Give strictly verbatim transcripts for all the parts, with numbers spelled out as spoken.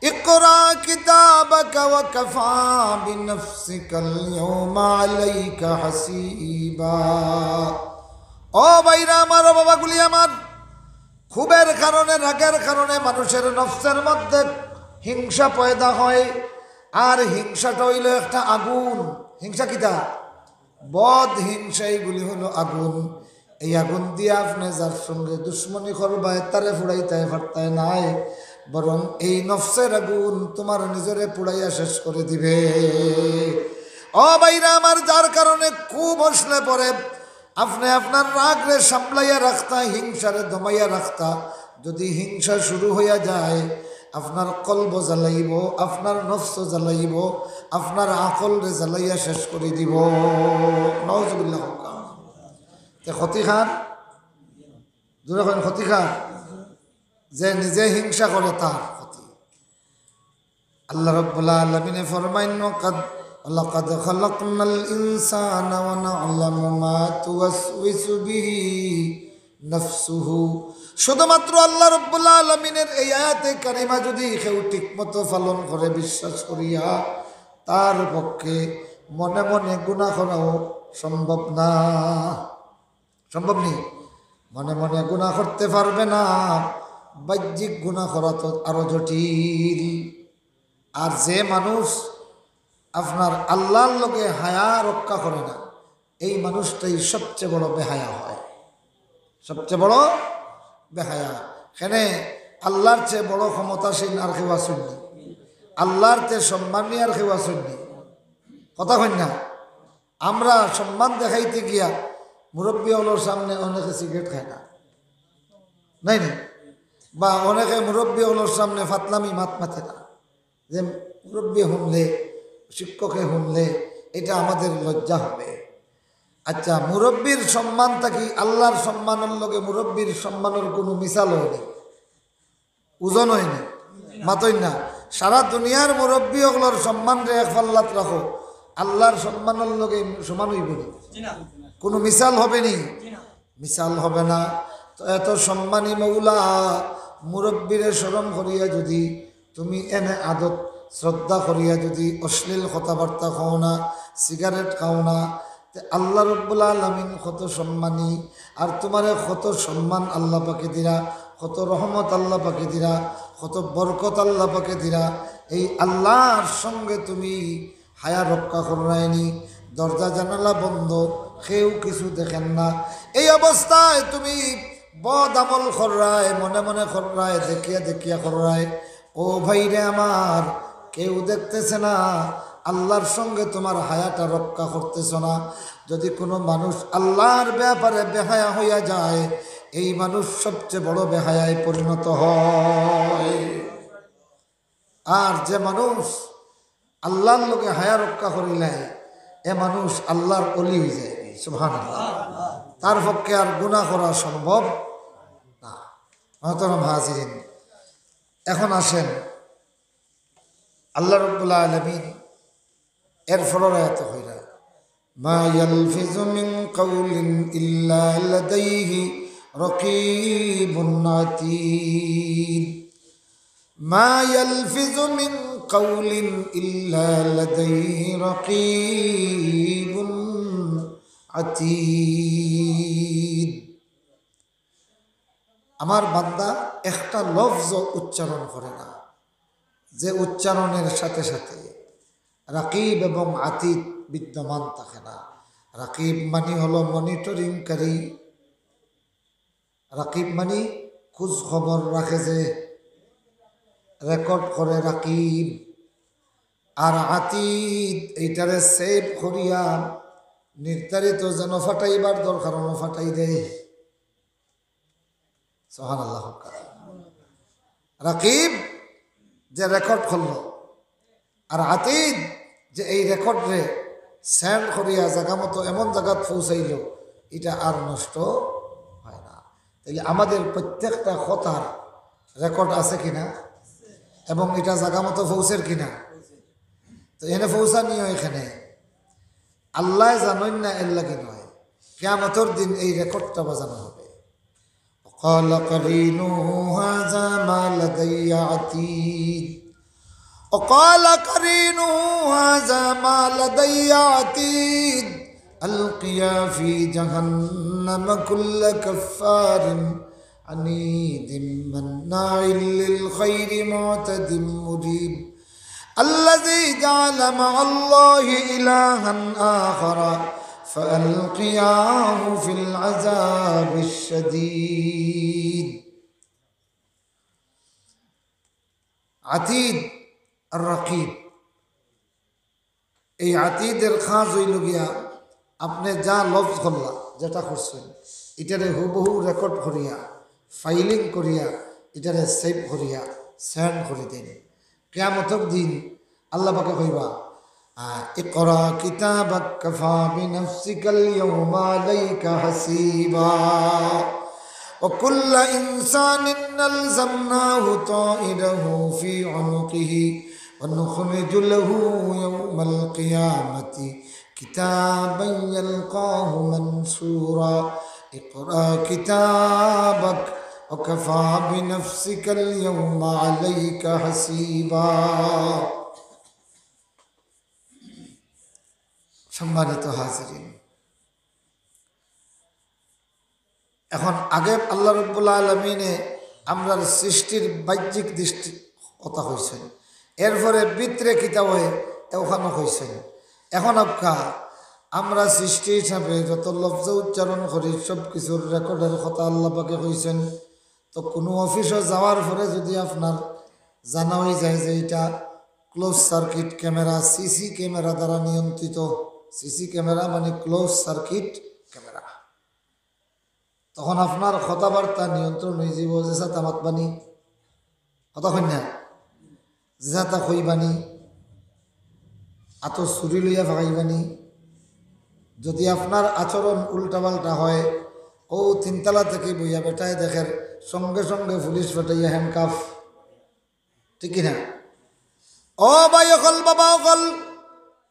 اقرأ كتابك وكفى بنفسك اليوم عليك حسيبا। ও ভাইরা আমার, ও বাবাগুলি আমার, ক্ষোভের কারণে, রাগের কারণে মানুষের নফসের মধ্যে হিংসা পয়দা হয়। আর হিংসাটা অইলো একটা আগুন। হিংসা কিতা? বদ হিংসা, এইগুলি হলো আগুন। এই আগুন দিয়া আপনে যার সঙ্গে দুশমনি করবায়, তারে ফুড়াইতায় পারতায় নায়, বরং এই নফসের আগুন তুমার নিজরে পুড়াইয়া শেষ করে দিবে। ও ভাইরা আমার, যার কারণে খুব হসলে পরে আপনে আপনার রাগরে সামলাইয়া রাখতা, হিংসারে দমাইয়া রাখতা। যদি হিংসা শুরু হইয়া যায়, আপনার কলব জ্বালাইব, আপনার নফস জ্বালাইব, আপনার আকলরে জ্বালাইয়া শেষ করে দিব। নাউজুবিল্লাহ। তে ক্ষতি কার? জোরে কইন, ক্ষতি কার? যে নিজে হিংসা করে, তার ক্ষতি। আল্লাহ রাব্বুল আলামিনে ফরমাইন, "ওয়াকাদ, ওয়ালাকাদ খালাকনাল ইনসানা ওয়া না'লামু মা তুওয়াসউইসু বিহি নাফসুহু।" শুধুমাত্র আল্লাহ রাব্বুল আলামিনের এই আয়াতে কারিমা যদি কেউ ঠিকমতো পালন করে, বিশ্বাস করিয়া, তার পক্ষে মনে মনে গুনাহ করাও সম্ভব না। সম্ভব নেই। মনে মনে গুনাহ করতে পারবে না, বাহ্যিক গুনাহ করা তো আরো জটিল। আর যে মানুষ আপনার আল্লাহর লগে হায়া রক্ষা করে না, এই মানুষটাই সবচেয়ে বড় বেহায়া হয়, সবচেয়ে বড় বেহায়া। কেনে? আল্লাহর চেয়ে বড় ক্ষমতাসীন আর কেউ আছইন নি? আল্লাহর চেয়ে সম্মানী আর কেউ আছইন নি? কথা কইন না? আমরা সম্মান দেখাইতে গিয়া মুরব্বী অকলর সামনে অনেকে সিগারেট খায় না, নাই নি? বা অনেকে মুরব্বী অকলর সামনে ফাতলামি মাত মাতে না, যে মুরব্বী হুনলে, শিক্ষকে হুনলে এটা আমাদের লজ্জা হবে। আচ্ছা, মুরব্বীর সম্মান থাকি আল্লাহর সম্মানর লগে মুরব্বীর সম্মানর কোনো মিসাল অয় নি, ওজন অয় নি, মাতইন না। সারা দুনিয়ার মুরব্বী অকলর সম্মানরে এক পাল্লাত রাখো, আল্লাহর সম্মানর লগে সমান অইব নি? কোনো মিসাল হবে নি? মিসাল হবে না। তো এত সম্মানী মৌলা মুরব্বীরে শরম করিয়া যদি তুমি এনে আদত শ্রদ্ধা করিয়া যদি অশ্লীল কথাবার্তা কও না, সিগারেট খাও না, তে আল্লাহ রব্বুল আলামিন কত সম্মানী, আর তুমারে কত সম্মান আল্লাহ পাকে দিরা, কত রহমত আল্লাহ পাকে দিরা, কত বরকত আল্লাহ পাকে দিরা। এই আল্লাহর সঙ্গে তুমি হায়া রক্ষা কররায় নি, দরজা জানালা বন্ধ, কেউ কিছু দেখেন না। এই অবস্থায় তুমি বদ আমল কররায়, মনে মনে কররায়, দেখিয়া দেখিয়া কররায়। ও ভাইরে আমার, কেউ দেখতেছে না, আল্লাহর সঙ্গে তুমার হায়াটা রক্ষা করতেছ না। যদি কোনো মানুষ আল্লাহর ব্যাপারে বেহায়া হইয়া যায়, এই মানুষ সবচেয়ে বড় বেহায়ায় পরিণত হয়। আর যে মানুষ আল্লাহর লগে হায়া রক্ষা করিলায়, এ মানুষ আল্লাহর অলি হয়ে যায়। সুবহানাল্লাহ। তার পক্ষে আর গুনাহ করা সম্ভব না। মহতরম হাজিরিন, এখন আসেন, আল্লাহ রব্বুল আলামিন এর পরের আয়াত কইরা, "মা ইয়ালফিজু মিন কাউলিন ইল্লা লাদাইহি রাকিবুন আতীদ।" মা ইয়ালফিজু মিন কাউলিন ইল্লা লাদাইহি রাকিবুন আতীদ। আমার বান্দা একটা লফজ উচ্চারণ করে না, যে উচ্চারণের সাথে সাথে রাকিব এবং আতীদ বিদ্যমান থাকে না। রাকিব মানি হলো মনিটরিংকারী, রাকিব মানি খোঁজ খবর রাখে, যে রেকর্ড করে রাকিব। আর আতীদ এইটারে সেভ করিয়া নির্ধারিত যেন ফাটাইবার দরকার, অনো ফাটাই দেয়। সুবহানাল্লাহ। রাকিব যে রেকর্ড করলো, আর আতীদ যে এই রেকর্ডরে সেন্ড করিয়া জাগা মতো এমন জাগাত পৌঁছাইলো, এটা আর নষ্ট হয় না। তাইলে আমাদের প্রত্যেকটা কথার রেকর্ড আছে কিনা, এবং এটা জাগা মতো পৌঁছের কিনা? তো এনে পৌঁছানিও এখানে আল্লাহ জানইন না, এর লাগি নয়, কিয়ামতর দিন এই রেকর্ডটা বাজানো হবে। وقال قرينه هذا ما لدي عتيد। وقال قرينه هذا ما لدي عتيد، ألقيا في جهنم كل كفار عنيد مناع للخير معتد مريب. الذي جعل مع الله إلها آخر فألقياه في العذاب الشديد. আতিদ আর রাকিব। এই আতিদের কাজ অইল গিয়া, আপনে যা লফজ করলা, যেটা করছইন, ইটারে হুবহু রেকর্ড করিয়া, ফাইলিং করিয়া, ইটারে সেভ করিয়া সেন্ড করি দেইন। কিয়ামতর দিন আল্লাহ পাকে কইবা, আহ, اقرأ كتابك كفى بنفسك اليوم عليك حسيبا. وكل إنسان ألزمناه طائره في عنقه ونخرج له يوم القيامة كتابا يلقاه منشورا. اقرأ كتابك وكفى بنفسك اليوم عليك حسيبا. সম্মানিত হাজিরিন, এখন আগে আল্লাহ রব্বুল আলামিনে আমরার সৃষ্টির বাহ্যিক দৃষ্টি কথা কইছইন, এরপরে ভিতরে কিতা অয়, এ ওখানো কইছইন। এখন আপকা আমরা সৃষ্টি হিসাবে যত লফজ উচ্চারণ করি, সব কিছুর রেকর্ডের কথা আল্লাহ পাকে কইছইন। তো কোনো অফিসো যাওয়ার পরে যদি আপনার জানা অই যায় যে ইটা close circuit camera, CC camera দ্বারা নিয়ন্ত্রিত, সিসি ক্যামেরা মানে ক্লোজ সার্কিট ক্যামেরা, তখন আপনার কথাবার্তা নিয়ন্ত্রণ অই যাইবো। যেছা তা মাতবানি, কথা কইন না, যেছা তা কইবানি, আতো ছুরি লইয়া ফাকাইবানি। যদি আপনার আচরণ উল্টাপাল্টা হয়, ও তিনতলা থাকি বইয়া বেটায় দেখের, সঙ্গে সঙ্গে পুলিশ পাঠাইয়া হ্যান্ডকাফ, ঠিক কি না? ও ভাই অকল, বাবা অকল,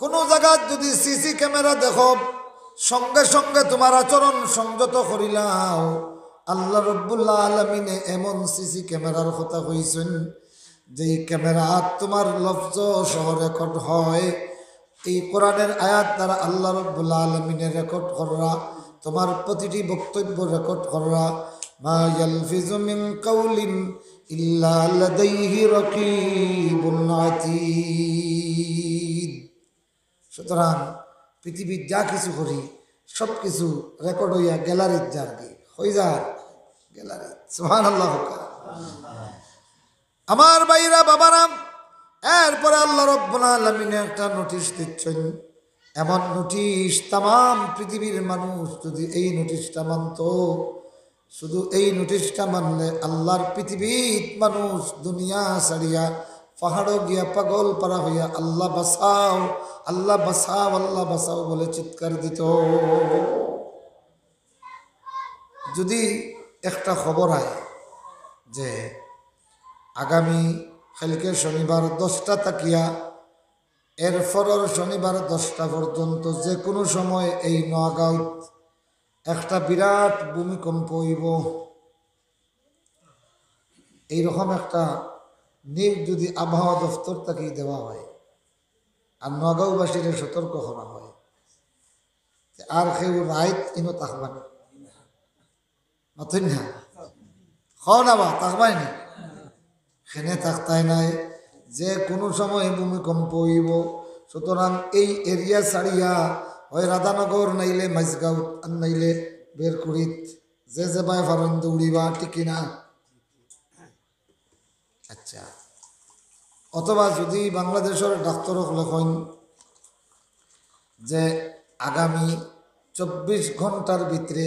কোনো জাগাত যদি সিসি ক্যামেরা দেখো, সঙ্গে সঙ্গে তোমার আচরণ সংযত করিলাও। আল্লাহ রব্বুল আলামিনে এমন সিসি ক্যামেরার কথা কইছইন, যেই ক্যামেরাত তোমার লফজ সহ রেকর্ড হয়। এই কোরআনের আয়াত দ্বারা আল্লাহ রব্বুল আলামিনে রেকর্ড কররা, তোমার প্রতিটি বক্তব্য রেকর্ড কররা। ما يلفظ من قول إلا لديه رقيب عتيد। সুতরাং পৃথিবীর যা কিছু করি, সব কিছু রেকর্ড অইয়া গ্যালারিত যার গি, অই যার গ্যালারিত। সুবহানাল্লাহ। আমার ভাইরা, বাবারা, এরপরে আল্লাহ রব্বুল আলামিনে একটা নোটিশ দিচ্ছেন, এমন নোটিশ, তামাম পৃথিবীর মানুষ যদি এই নোটিশটা মানতো, শুধু এই নোটিশটা মানলে আল্লাহর পৃথিবীত মানুষ দুনিয়া ছাড়িয়া পাহাড়ো গিয়া পাগল পারা হইয়া "আল্লাহ বাঁচাও, আল্লাহ বাঁচাও, আল্লাহ বাঁচাও" বলে চিৎকার দিত। যদি একটা খবর আয় যে আগামী কালকে শনিবার দশটা থাকিয়া এরপরর শনিবার দশটা পর্যন্ত যে কোনো সময় এই নগাঁওত একটা বিরাট ভূমিকম্প অইবো, এইরকম একটা নিউজ যদি আবহাওয়া দপ্তর থাকি দেওয়া হয় আর নগাঁওবাসীরে সতর্ক করা হয়, তে আর কেউ রাইত ইনো থাকবা না। মাতইন না? কও না বা, থাকবায় নি? কেনে থাকতায় নায়, যে কোনো সময় ভূমিকম্প অইবো। সুতরাং এই এরিয়া ছাড়িয়া হয় রাধানগর, নাইলে মাঝগাঁও, আর নাইলে বেরকুড়িত, যে যেবায় পারইন দৌড়িবা, ঠিক কি না? আচ্ছা, অথবা যদি বাংলাদেশর ডাক্তর অকলে কইন যে আগামী চব্বিশ ঘন্টার ভিতরে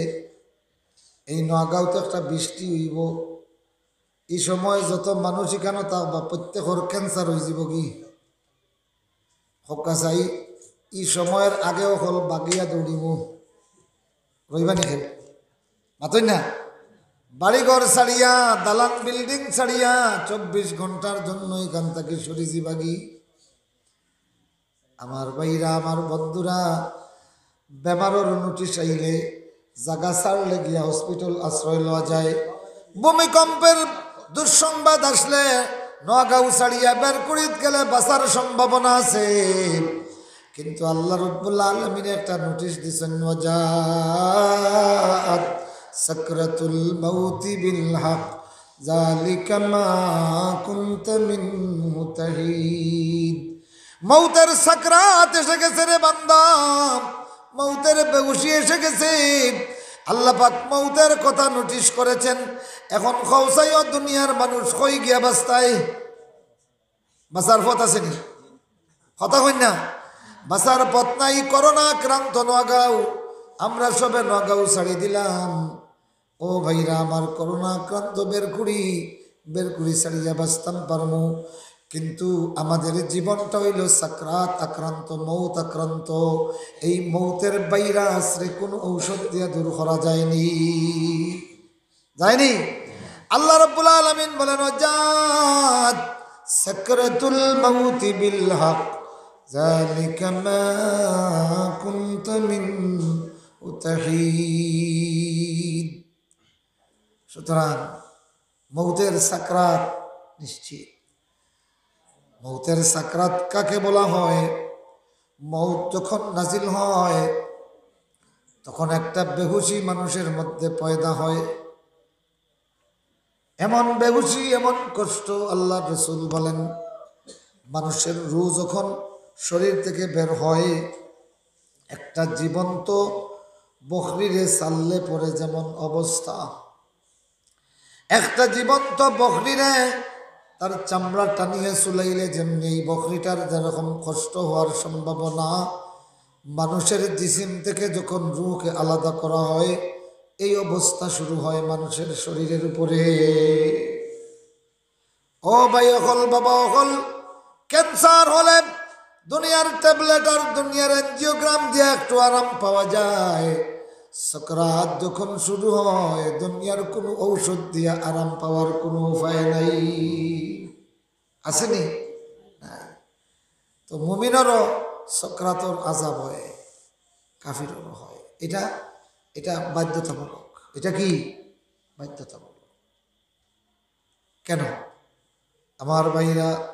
এই নগাঁওত একটা বৃষ্টি অইবো, ই সময় যত মানুষ ইখানো থাকবা প্রত্যেকর ক্যান্সার অইযিবোগি। হক্কা চাই, ই সময়র আগে অকল বাগিয়া দৌড়িমু। রইবা নি কেউ? মাতইন না? বাড়িঘর ছাড়িয়া, দালান বিল্ডিং ছাড়িয়া চব্বিশ ঘন্টার জন্য ইখান থাকি সরি যিবাগি। আমার ভাইরা, আমার বন্ধুরা, বেমারর নোটিশ আইলে জাগা ছাড়লে গিয়া হসপিটাল আশ্রয় লওয়া যায়। ভূমিকম্পের দুঃসংবাদ আসলে নগাঁও ছাড়িয়া বেরকুড়িত গেলে বাঁচার সম্ভাবনা আছে, কিন্তু আল্লাহ রব্বুল আলামিনে একটা নোটিশ দিছইন, "ওয়াজাআত সাকরাতুল মাউতি বিল হক, যালিকা মা কুনতা মিনহু তাহিদ।" মৌতের সাকরাত এসে গেছে রে বান্দা, মৌতের বেহুশি এসে গেছে। আল্লাহ পাক মৌতের কথা নোটিশ করেছেন। এখন খৌসাইও দুনিয়ার মানুষ কই গিয়া বাস্তায়? বাঁচার পথ আছে নি? কথা কইন না, বাঁচার পথ নাই। করোনা আক্রান্ত নগাঁও, আমরা সবে নগাঁও ছাড়ি দিলাম। ও ভাইরা আমার, করোনা আক্রান্ত বেরকুড়ি, বেরকুড়ি ছাড়িয়া বাঁচতাম পারমু, কিন্তু আমাদের জীবনটা হইল সাকরাত আক্রান্ত, মৌত আক্রান্ত। এই মৌতের ভাইরাসরে কোনো ঔষধ দিয়া দূর করা যায়নি, যায়নি। আল্লাহ রাব্বুল আলামিন বলেন, "ওয়াজাআত সাকরাতুল মাউতি বিল হক, যালিকা মা কুনতা মিনহু তাহিদ।" সুতরাং মৌতের সাকরাত নিশ্চিত। মৌতের সাকরাত কাকে বলা হয়? মৌত যখন নাজিল হয়, তখন একটা বেহুশি মানুষের মধ্যে পয়দা হয়। এমন বেহুশি, এমন কষ্ট, আল্লাহর রসুল বলেন, মানুষের রুহ যখন শরীর থেকে বের হয়, একটা জীবন্ত বকরিরে ছাড়লে পরে যেমন অবস্থা, একটা জীবন্ত বকরিরে তার চামড়া টানিয়ে ছুলাইলে যেমনি এই বকরিটার যেরকম কষ্ট হওয়ার সম্ভাবনা, মানুষের জিসিম থেকে যখন রুহকে আলাদা করা হয়, এই অবস্থা শুরু হয় মানুষের শরীরের উপরে। ও ভাই অকল, বাবা অকল, ক্যান্সার হলে দুনিয়ার ট্যাবলেট আর দুনিয়ার এনজিওগ্রাম দিয়ে একটু আরাম পাওয়া যায়। সাকরাত যখন শুরু হয়, দুনিয়ার কোনো ঔষধ দিয়ে আরাম পাওয়ার কোনো উপায় নাই। আছে নি? নাই। তো মুমিনেরও সাকরাতর আযাব হয়, কাফিরেরও হয়। এটা, এটা বাধ্যতামূলক। এটা কি? বাধ্যতামূলক। কেন? আমার ভাইরা,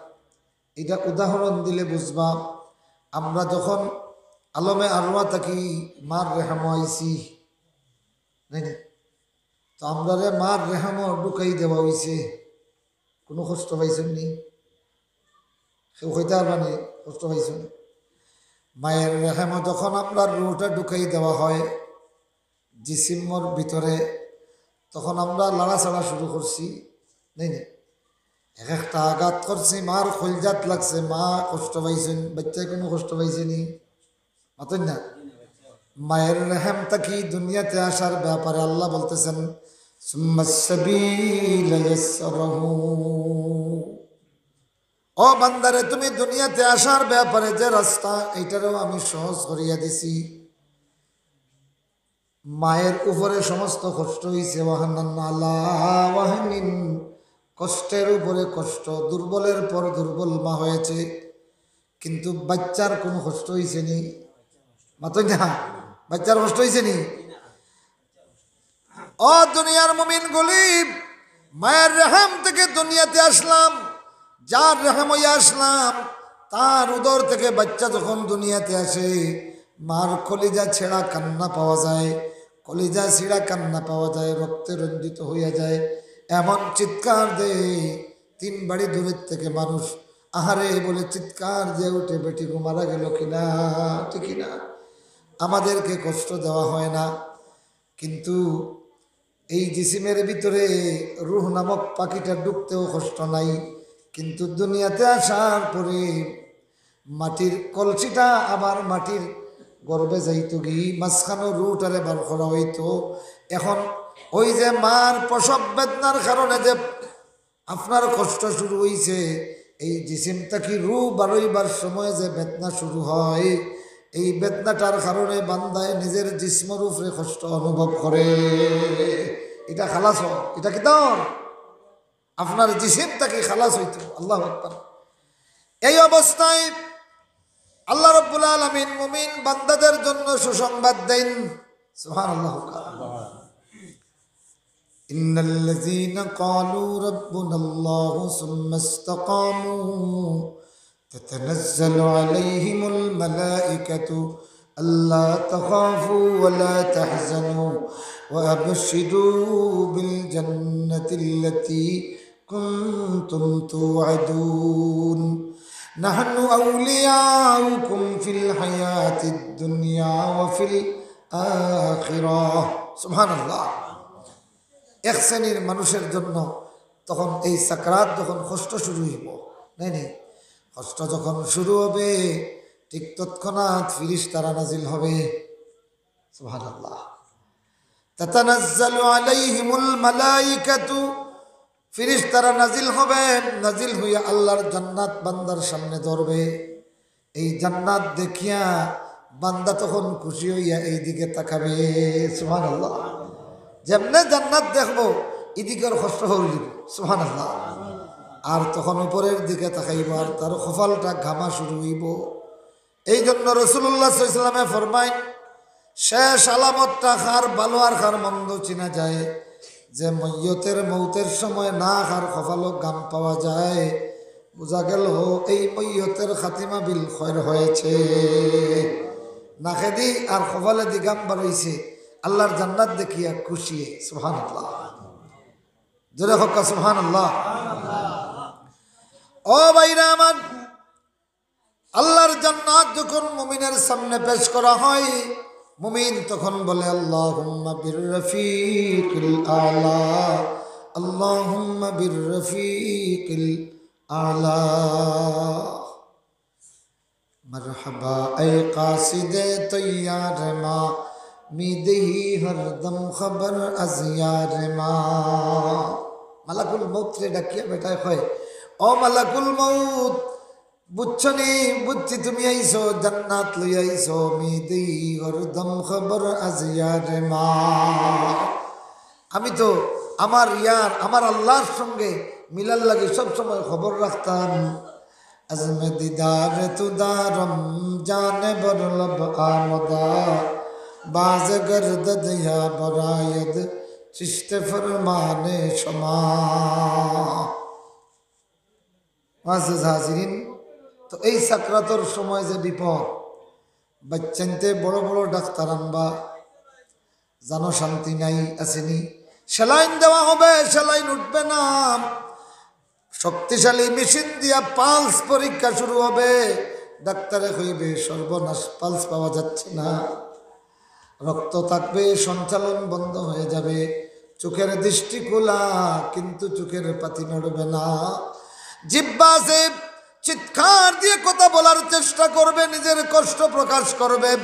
এটা উদাহরণ দিলে বুঝবা। আমরা যখন আলমে আরওয়াহ থাকি মার রেহেমো আইছি, নাই না? তো আমরারে মার রেহেমো ঢুকাই দেওয়া হইছে, কোনো কষ্ট পাইছইন নি? কেউ কইতা পারবা নি কষ্ট পাইছইন? মায়ের রেহেমো যখন আমরার রুহটা ঢুকাই দেওয়া হয় জিসিমর ভিতরে, তখন আমরা লাড়াচাড়া শুরু করছি, নাই না? এক একটা আঘাত করছি, মার কইলজাত লাগছে, মা কষ্ট পাইছইন, বাচ্চায় কোনো কষ্ট পাইছে নি? মাতইন না। মায়ের রেহেম থাকি দুনিয়াতে আসার ব্যাপারে আল্লাহ বলতেছেন, "সুম্মা সাবিলা ইয়াসসারাহু।" ও বান্দারে, তুমি দুনিয়াতে আসার ব্যাপারে যে রাস্তা, এইটারেও আমি সহজ করিয়া দিছি। মায়ের উপরে সমস্ত কষ্ট হইছে, ওয়াহনান আলা ওয়াহনিন, কষ্টের উপরে কষ্ট, দুর্বলের পর দুর্বল মা হয়েছে, কিন্তু বাচ্চার কোনো কষ্ট হইছে নি? মাতইন না, বাচ্চার কষ্ট হইছে নি? ও দুনিয়ার মুমিন গুলি, মায়ের রেহেম থেকে দুনিয়াতে আসলাম, যার রেহেম হইয়া আসলাম, তার উদর থেকে বাচ্চা যখন দুনিয়াতে আসে, মার কলিজা ছেঁড়া কান্না পাওয়া যায়, কলিজা ছিঁড়া কান্না পাওয়া যায়, রক্তে রঞ্জিত হইয়া যায়, এমন চিৎকার দেয়, তিন বাড়ি দূরের থেকে মানুষ আহারে বলে চিৎকার দিয়ে উঠে, "বেটি গো মারা গেল কিনা, ঠিক কিনা?" আমাদেরকে কষ্ট দেওয়া হয় না, কিন্তু এই জিসিমের ভিতরে রুহ নামক পাখিটা ঢুকতেও কষ্ট নাই, কিন্তু দুনিয়াতে আসার পরে মাটির কলসিটা আবার মাটির গর্ভে যাইতো গি, মাঝখানো রুহটারে বার করা হইতো। এখন ওই যে মার প্রসব বেদনার কারণে যে আপনার কষ্ট শুরু হইছে, এই জিসিম থাকি রুহ বারইবার সময় যে বেদনা শুরু হয়, এই বেদনাটার কারণে বান্দায় নিজের জিসমর উপরে কষ্ট অনুভব করে। এটা খালাস হয়, এটা কিতা? আপনার জিসিম থাকি খালাস হইতো। আল্লাহু আকবার। এই অবস্থায় আল্লাহ রাব্বুল আলামিন মুমিন বান্দাদের জন্য সুসংবাদ দেন। সুবহানাল্লাহ। إن الذين قالوا ربنا الله ثم استقاموا تتنزل عليهم الملائكة ألا تخافوا ولا تحزنوا وأبشروا بالجنة التي كنتم توعدون نحن أولياؤكم في الحياة الدنيا وفي الآخرة. سبحان الله. এক শ্রেণীর মানুষের জন্য তখন এই সাকরাত যখন কষ্ট শুরু হইব, নাই নি? কষ্ট যখন শুরু হবে, ঠিক তৎক্ষণাৎ ফিরিস্তারা নাজিল হবে। সুবহানাল্লাহ। তাতানাজ্জালু আলাইহিমুল মালাইকাতু, ফিরিস্তারা নাজিল হবে, নাজিল হইয়া আল্লাহর জান্নাত বান্দার সামনে ধরবে। এই জান্নাত দেখিয়া বান্দা তখন খুশি হইয়া এই দিকে তাকাবে। সুবহানাল্লাহ। যেমনে জান্নাত দেখবো, এদিকে আর কষ্ট হইব। সুবহানাল্লাহ। আর তখন উপরের দিকে তাকাইব, আর তার কপালটা ঘামা শুরু হইব। এই জন্য রাসূলুল্লাহ সাল্লাল্লাহু আলাইহি ওয়াসাল্লামে ফরমাইন, শেষ আলামতটা কার ভালো আর কার মন্দ চিনা যায়, যে মইয়তের মৌতের সময় না কার কপালো ঘাম পাওয়া যায়, বুঝা গেল এই মইয়তের খাতিমা বিল খয়ের হয়েছে। নাকেদি আর কপালেদি ঘাম বারইছে, আল্লাহর জান্নাত দেখিয়া খুশি। সুবহানাল্লাহ। জোরে কউক্কা সুবহানাল্লাহ। ও ভাইরা আমার, আল্লাহর জান্নাত যখন মুমিনের সামনে পেশ করা হয়, মুমিন তখন বলে, "আল্লাহুম্মা বির রফিকিল আলা, আল্লাহুম্মা বির রফিকিল আলা।" مرحبا اے قاصد طیار ما، میدہی ہر دم خبر از یار ما۔ মালাকুল মউতরে ডাকিয়া বেটায় কয়, "ও মালাকুল মউত, বুঝছো নি? বুঝছি তুমি আইছো, জান্নাত লই আইছো, میدہی ہر دم خبر از یار ما।" আমি তো আমার ইয়ার, আমার আল্লাহর সঙ্গে মিলার লাগি সব সময় খবর রাখতাম। از میں دیدار تو دارم جان بر لب آمدہ، باز گردد یا برآید چشت فرمان شما۔ মুআজ্জাজ হাজিরিন, তো এই সাকরাতর সময় যে বিপদ, বাচ্চাইন্তে বড় বড় ডাক্তার আনবা, জানো শান্তি নাই, আছে নি? স্যালাইন দেওয়া হবে, স্যালাইন উঠবে না। শক্তিশালী মেশিন দিয়া পালস পরীক্ষা শুরু হবে। ডাক্তারে কইবে, "সর্বনাশ, পালস পাওয়া যাচ্ছে না।" রক্ত থাকবে, সঞ্চালন বন্ধ হয়ে যাবে, চোখের দৃষ্টি খোলা, কিন্তু চোখের পাতি নড়বে না। জিহ্বা আছে, চিৎকার দিয়ে কথা বলার চেষ্টা করবে, নিজের কষ্ট প্রকাশ করবে,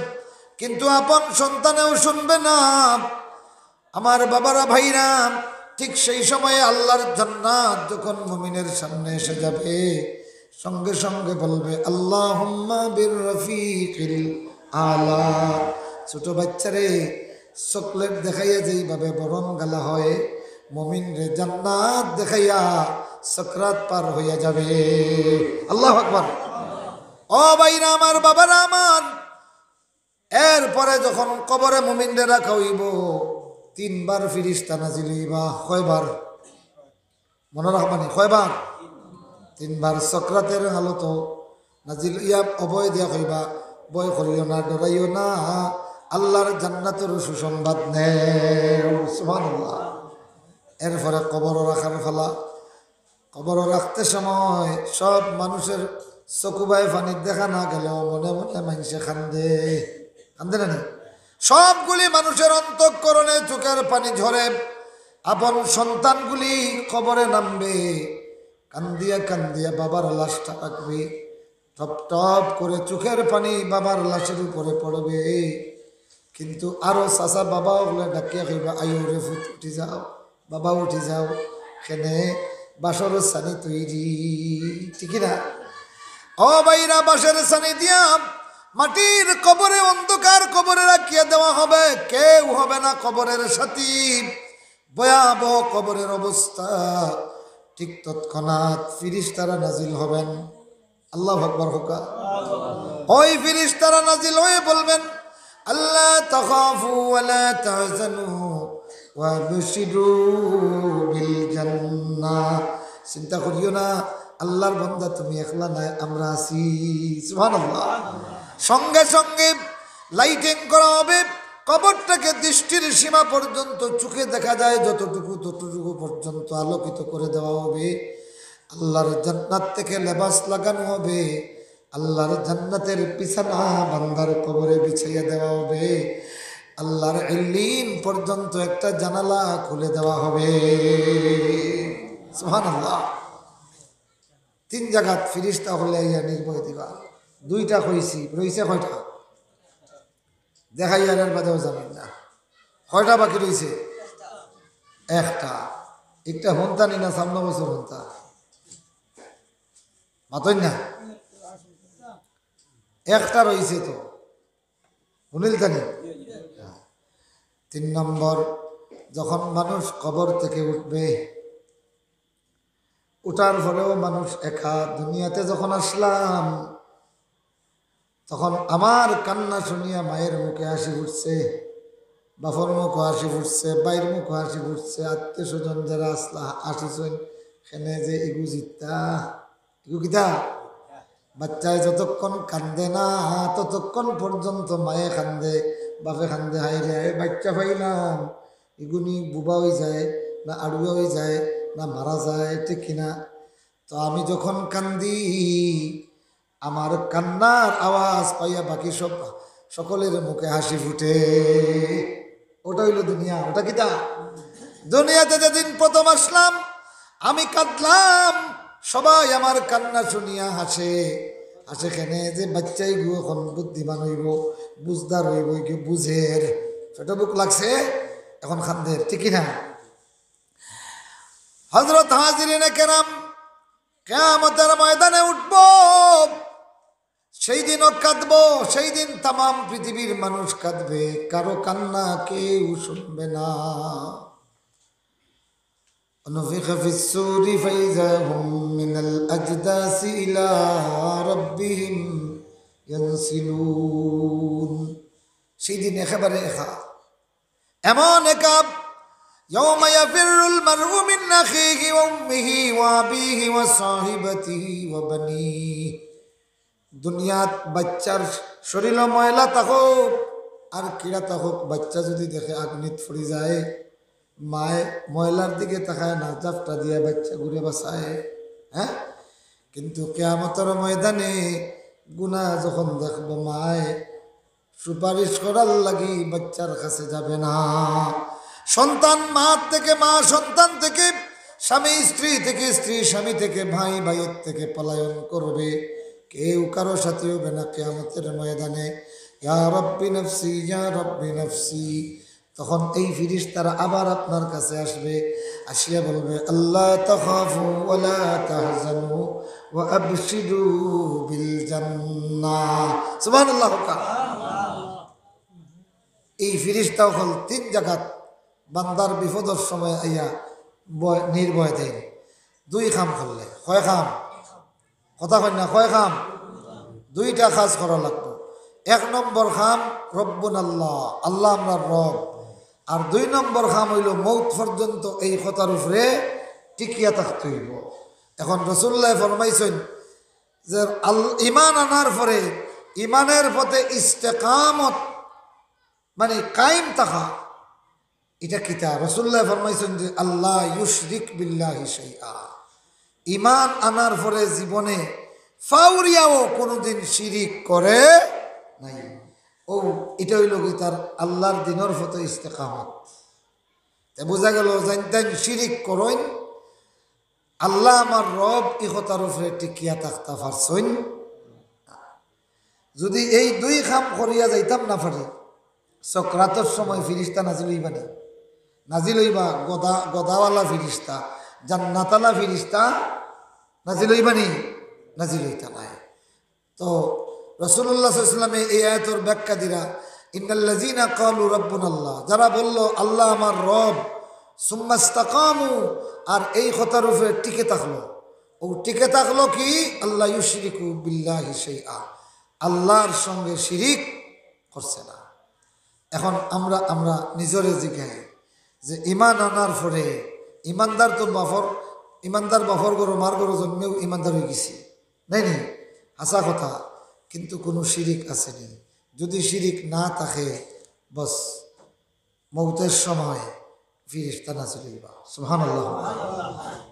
কিন্তু আপন সন্তানেও শুনবে না। আমার বাবারা, ভাইরা, ঠিক সেই সময়ে আল্লাহর জান্নাত যখন মুমিনের সামনে এসে যাবে, সঙ্গে সঙ্গে বলবে, "আল্লাহুম্মা বির রফিকিল আলা।" ছোট বাচ্চারে চকলেট দেখাইয়া যেইভাবে বরন গালা হয়, মুমিনরে জান্নাত দেখাইয়া সাকরাত পার হইয়া যাবে। আল্লাহু আকবার। ও ভাইরা আমার, বাবারা আমার, এরপরে যখন কবরে মুমিনরে রাখা হইব, তিনবার ফিরিস্তা নাজিল হইবা। কয়বার? মনে রাখবানি, কয়বার? তিনবার। সাকরাতের হালতো নাজিল ইয়া অভয় দিয়া কইবা, "ভয় করিও না, ডরাইও না, আল্লাহর জান্নাতর সুসংবাদ নেও।" সুবহানাল্লাহ। এরপরে কবরও রাখার ফালা। কবরও রাখতে সময় সব মানুষের চকুবায় পানি দেখা না গেলেও মনে মনে মানষে কান্দে, কান্দে না নি? সবগুলি মানুষের অন্তঃকরণে চোখের পানি ঝরে। আপন সন্তানগুলি কবরে নামবে, কান্দিয়া কান্দিয়া বাবার লাশটা রাখবে। টপ টপ করে চোখের পানি বাবার লাশের উপরে পড়বে। কিন্তু আরো চাচা বাবা অকলে ডাকিয়া কইবা, "আইও রে ফুত, উঠি যাও, বাবা উঠি যাও, কেনে বাসর ছানি তৈরি।" ঠিক না? ও ভাইরা, বাসর ছানি দিয়া মাটির কবরে, অন্ধকার কবরে রাখিয়া দেওয়া হবে, কেউ হবে না কবরের সাথী। ভয়াবহ কবরের অবস্থা। ঠিক তৎক্ষণাৎ ফিরিস্তারা নাজিল হবেন। আল্লাহু আকবার কউক্কা। ওই ফিরিস্তারা নাজিল হয়ে বলবেন, "আল্লা তাখাফু ওয়া লা তাহজানু, ওয়াবশিরু বিল জান্নাহ। চিন্তা করিও না, আল্লাহর বান্দা, তুমি একলা নায়, আমরা আছি। সুবহানাল্লাহ। সঙ্গে সঙ্গে lighting করা হবে, কবরটাকে দৃষ্টির সীমা পর্যন্ত, চোখে দেখা যায় যতটুকু, ততটুকু পর্যন্ত আলোকিত করে দেওয়া হবে। আল্লাহর জান্নাত থেকে লেবাস লাগানো হবে, আল্লাহর জান্নাতের বিছানা বান্দার কবরে বিছাইয়া দেওয়া হবে, আল্লাহর ইল্লিন পর্যন্ত একটা জানালা খুলে দেওয়া হবে। সুবহানাল্লাহ। তিন জাগাত ফিরিস্তা অকলে আইয়া নির্ভয় দিবা। দুইটা কইছি, রইছে কয়টা? দেখাই আর এর বাদেও জানি না। কয়টা বাকি রইছে? একটা। একটা হুনতা নি না, সামনে বছর হুনতা? মাতইন না? একটা রইছে তো। হুনিল তানি? তিন নম্বর, যখন মানুষ কবর থেকে উঠবে, উঠার পরেও মানুষ একা। দুনিয়াতে যখন আসলাম, তখন আমার কান্না শুনিয়া মায়ের মুখে হাসি ফুটছে, বাপর মুখে হাসি ফুটছে, ভাইর মুখে হাসি ফুটছে, আত্মীয় স্বজন যারা আসলা, আসিছইন, কেনে যে ইগু জিত্তা, ইগু কিতা? বাচ্চায় যতক্ষণ কান্দে না, ততক্ষণ পর্যন্ত মায়ে কান্দে, বাপে কান্দে, "হায় রে, হায়, বাচ্চা পাইলাম, ইগুনি বুবা অই যায়, না আড়ুয়া অই যায়, না মারা যায়", ঠিক কিনা? তো আমি যখন কান্দি, আমার কান্নার আওয়াজ পাইয়া বাকি সব, সকলের মুখে হাসি ফুটে। ওটা অইলো দুনিয়া। ওটা কিতা? দুনিয়াতে যেদিন প্রথম আসলাম, আমি কাঁদলাম, সবাই আমার কান্না শুনিয়া হাসে। হাসে কেনে যে বাচ্চাইগু এখন বুদ্ধিমান অইবো, বুঝদার অইবো, ইগু বুঝের। পেটো ভুক লাগছে, এখন কান্দের, ঠিক কিনা? হযরত হাজিরিনে কেরাম, কিয়ামতের ময়দানে উঠবো, সেই দিনও কাঁদবো, সেই দিন তামাম পৃথিবীর মানুষ কাঁদবে, কারো কান্না কেউ শুনবে না। ونفخ في الصور فإذا هم من الأجداث إلى ربهم ينسلون। সেই দিন একেবারে একা, এমন একা। يوم يفر المرء من أخيه وأمه وأبيه وصاحبته وبنيه। দুনিয়াত বাচ্চার শরীরও ময়লা থাকুক আর কিড়া থাকুক, বাচ্চা যদি দেখে আগুনিত পড়ি যায়, মায়ে ময়লার দিকে তাকায় না, ঝাপটা দিয়া বাচ্চাগুরে বাঁচায়। হ্যাঁ, কিন্তু কিয়ামতের ময়দানে গুনা যখন দেখবো, মায়ে সুপারিশ করার লাগি বাচ্চার কাছে যাবে না। সন্তান মা থেকে, মা সন্তান থেকে, স্বামী স্ত্রী থেকে, স্ত্রী স্বামী থেকে, ভাই ভাইয়ের থেকে পলায়ন করবে, কেউ কারো সাথে হবে না কিয়ামতের ময়দানে। ইয়া রব্বি নফসি, ইয়া রব্বি নফসি। তখন এই ফিরিস্তারা আবার আপনার কাছে আসবে, আসিয়া বলবে, "আল্লা তাখাফু ওয়া লা তাহজানু ওয়া আবশিরু বিল জান্নাহ।" সুবহানাল্লাহ। এই ফিরিস্তা অকল তিন জাগাত বান্দার বিপদর সময় আইয়া ভয়, নির্ভয় দেন। দুই কাম করলে, কয় কাম? কথা কইন না, কয় কাম? দুইটা কাজ করা লাগবো। এক নম্বর কাম, রব্বুন আল্লাহ, আল্লাহ আমরার রব। আর দুই নম্বর কাম অইলো মউত পর্যন্ত এই কথার উপরে টিকিয়া থাকতে অইবো। এখন রাসূলুল্লায় ফরমাইছইন যে আল-, ইমান আনার পরে ইমানের পথে ইস্তেকামত, মানে কায়েম থাকা, ইটা কিতা? রাসূলুল্লায় ফরমাইছইন যে, "আল্লা ইউশরিক বিল্লাহি শাইআ।" ইমান আনার পরে জীবনে ফাউরিয়াও কোনোদিন শিরিক করে নাই। ও, ইটা অইলো গি তার আল্লার দ্বীনর পথে ইস্তেকামত। তে বুঝা গেল, যাইন তাইন শিরিক করইন, আল্লা আমার রব ই কথার উপরে টিকিয়া থাকতা পারছইন না। যদি এই দুই কাম করিয়া যাইতাম না পারি, সকরাতর সময় ফিরিস্তা নাজিল অইবা নি? নাজিল অইবা। গদা, গদাওয়ালা ফিরিস্তা, জান্নাতওয়ালা ফিরিস্তা নাজিল অইবা নি? নাজিল অইতা নায়। তো রাসূলুল্লাহ সাল্লাল্লাহু আলাইহি ওয়াসাল্লামে এই আয়াতর ব্যাখ্যা দিরা, "ইন্নাল্লাযীনা ক্বালু রাব্বুনাল্লাহ", যারা বলল, "আল্লাহ আমার রব", সুম্মাস্তাকামু, আর এই কথার উপরে টিকে থাকলো, ও টিকে থাকলো কি? "আল্লা ইউশরিকু বিল্লাহি শাইআ", আল্লাহর সঙ্গে শিরিক করছে না। এখন আমরা, আমরা নিজরে জিগাই, যে ইমান আনার পরে ইমানদার তো বাফর, ইমানদার বাফর ঘরো মার ঘরো জন্মেউ ইমানদার অইগেছি, নায় নি? হাছা কথা, কিন্তু কুনু শিরিক আছে নি? যুদি শিরিক না থাকে, বস, মউতর সময় ফিরিস্তা নাজিল অইবা। সুবহানাল্লাহ।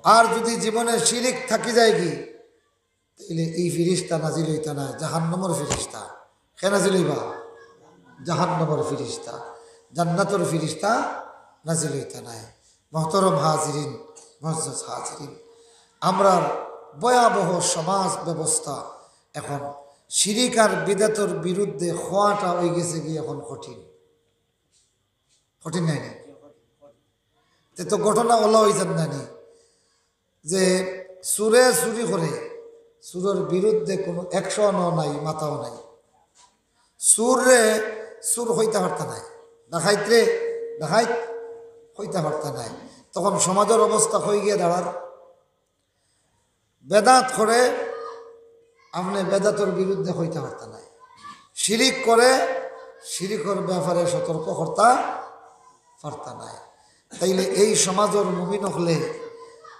আর যুদি জীবনে শিরিক থাকি যায়গি, তাইলে ই ফিরিস্তা নাজিল অইতা নায়, জাহান্নামর ফিরিস্তা। কে নাজিল অইবা? জাহান্নামর ফিরিস্তা। জান্নাতর ফিরিস্তা নাজিল অইতা নায়। মহতরম হাজিরিন, মুআজ্জাজ হাজিরিন, আমরার ভয়াবহ সমাজ ব্যবস্থা এখন শিরিক আর বিদাতর বিরুদ্ধে খোয়াটা অইগেছে গি এখন কঠিন। কঠিন নায় নি? তে তো ঘটনা অলা অইযার না নি? যে চুরে চুরি করে, চুরর বিরুদ্ধে কুনু actionও নাই, মাথাও নাই। চুররে চুর কইতা পারতা নায়, ডাকাইতরে ডাকাইত কইতা পারতা নায়। তখন সমাজর অবস্থা কই গিয়া দাঁড়ার? বেদাত করে, আপনে বেদাতর বিরুদ্ধে কইতা পারতা নায়। শিরিক করে, শিরিকর ব্যাপারে সতর্ক করতা পারতা নায়। তাইলে এই সমাজর মুমিন অকলে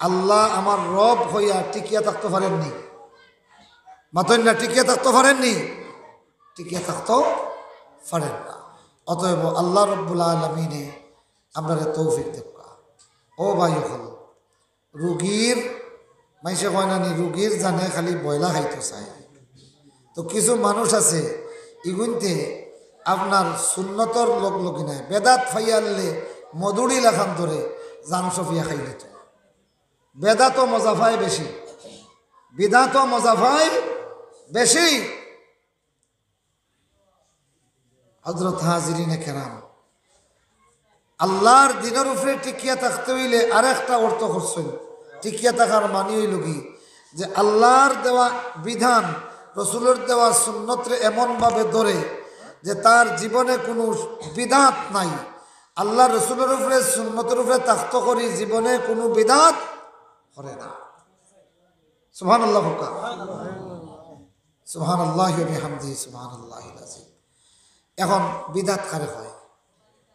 আল্লাহ আমার রব কইয়া টিকিয়া থাকতো পারেন নি? মাতইন না, টিকিয়া থাকতো পারেন নি? টিকিয়া থাকতো পারেন না। অতএব আল্লাহ রব্বুল আলামিনে আমরারে তৌফিক দেউক্কা। ও ভাই অকল, রুগীর, মাইনষে কয় না নি, রুগীর জানে খালি বয়লা খাইতো চায়। তো কিছু মানুষ আছে, ইগুইন্তে আপনার সুন্নতর লগ লগি নায়, বেদাত ফাইয়ারলে মদুড়ি লাখান ধরে জান সফিয়া খাইলিতো। বেদাতো মজা পায় বেশি, বিদাতো মজা পায় বেশি। হযরত হাজিরিনে কেরাম, আল্লাহর দ্বীনর উপরে টিকিয়া থাকতে অইলে আরেকটা অর্থ করছইন। টিকিয়া থাকার মানি অইলো গি যে আল্লাহর দেওয়া বিধান, রসুলর দেওয়া সুন্নতরে এমনভাবে ধরে যে তার জীবনে কুনু বিদাত নাই। আল্লাহর রসুলর উপরে, সুন্নতর উপরে থাকতো করি জীবনে কুনু বিদাত করে না। সুবহানাল্লাহ কউক্কা। সুবহানাল্লাহি ওয়া বিহামদিহি, সুবহানাল্লাহিল আযীম। এখন বিদাত কারে কয়?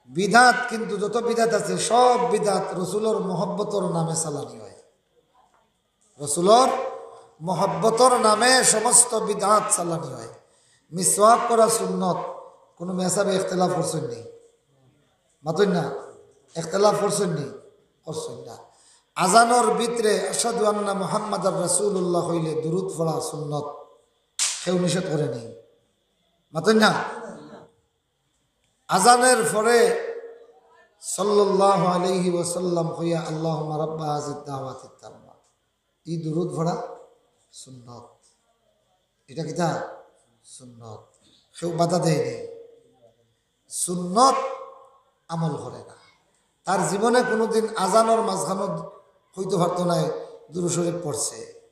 বিদাত কিন্তু যত বিদাত আছে, সব বিদাত রসুলর মহব্বতর নামে চালানি অয়। রসুলর মহব্বতর নামে সমস্ত বিদাত চালানি অয়। মিসওয়াক করা সুন্নত, কুনু মেসাবে ইখতিলাফ করছইন নি? মাতইন না, ইখতিলাফ করছইন নি? করছইন না। আজানর ভিতরে আশহাদু আন্না মুহাম্মাদার রাসূলুল্লাহ কইলে দুরুদ পড়া সুন্নত, কেউ নিষেধ করে নি? মাতইন না। আজানর পরে সাল্লাল্লাহু আলাইহি ওয়াসাল্লাম কইয়া আল্লাহুম্মা রাব্বা হাযিহিদ দাওয়াতিত তাম্মা, ই দুরুদ পড়া সুন্নত। ইটা কিতা? সুন্নত। কেউ বাধা দেয় নি। সুন্নত আমল করে না। তার জীবনে কুনুদিন আজানর মাঝখানো কইতো পারতো নায় দুরুদ শরীফ পড়ছে।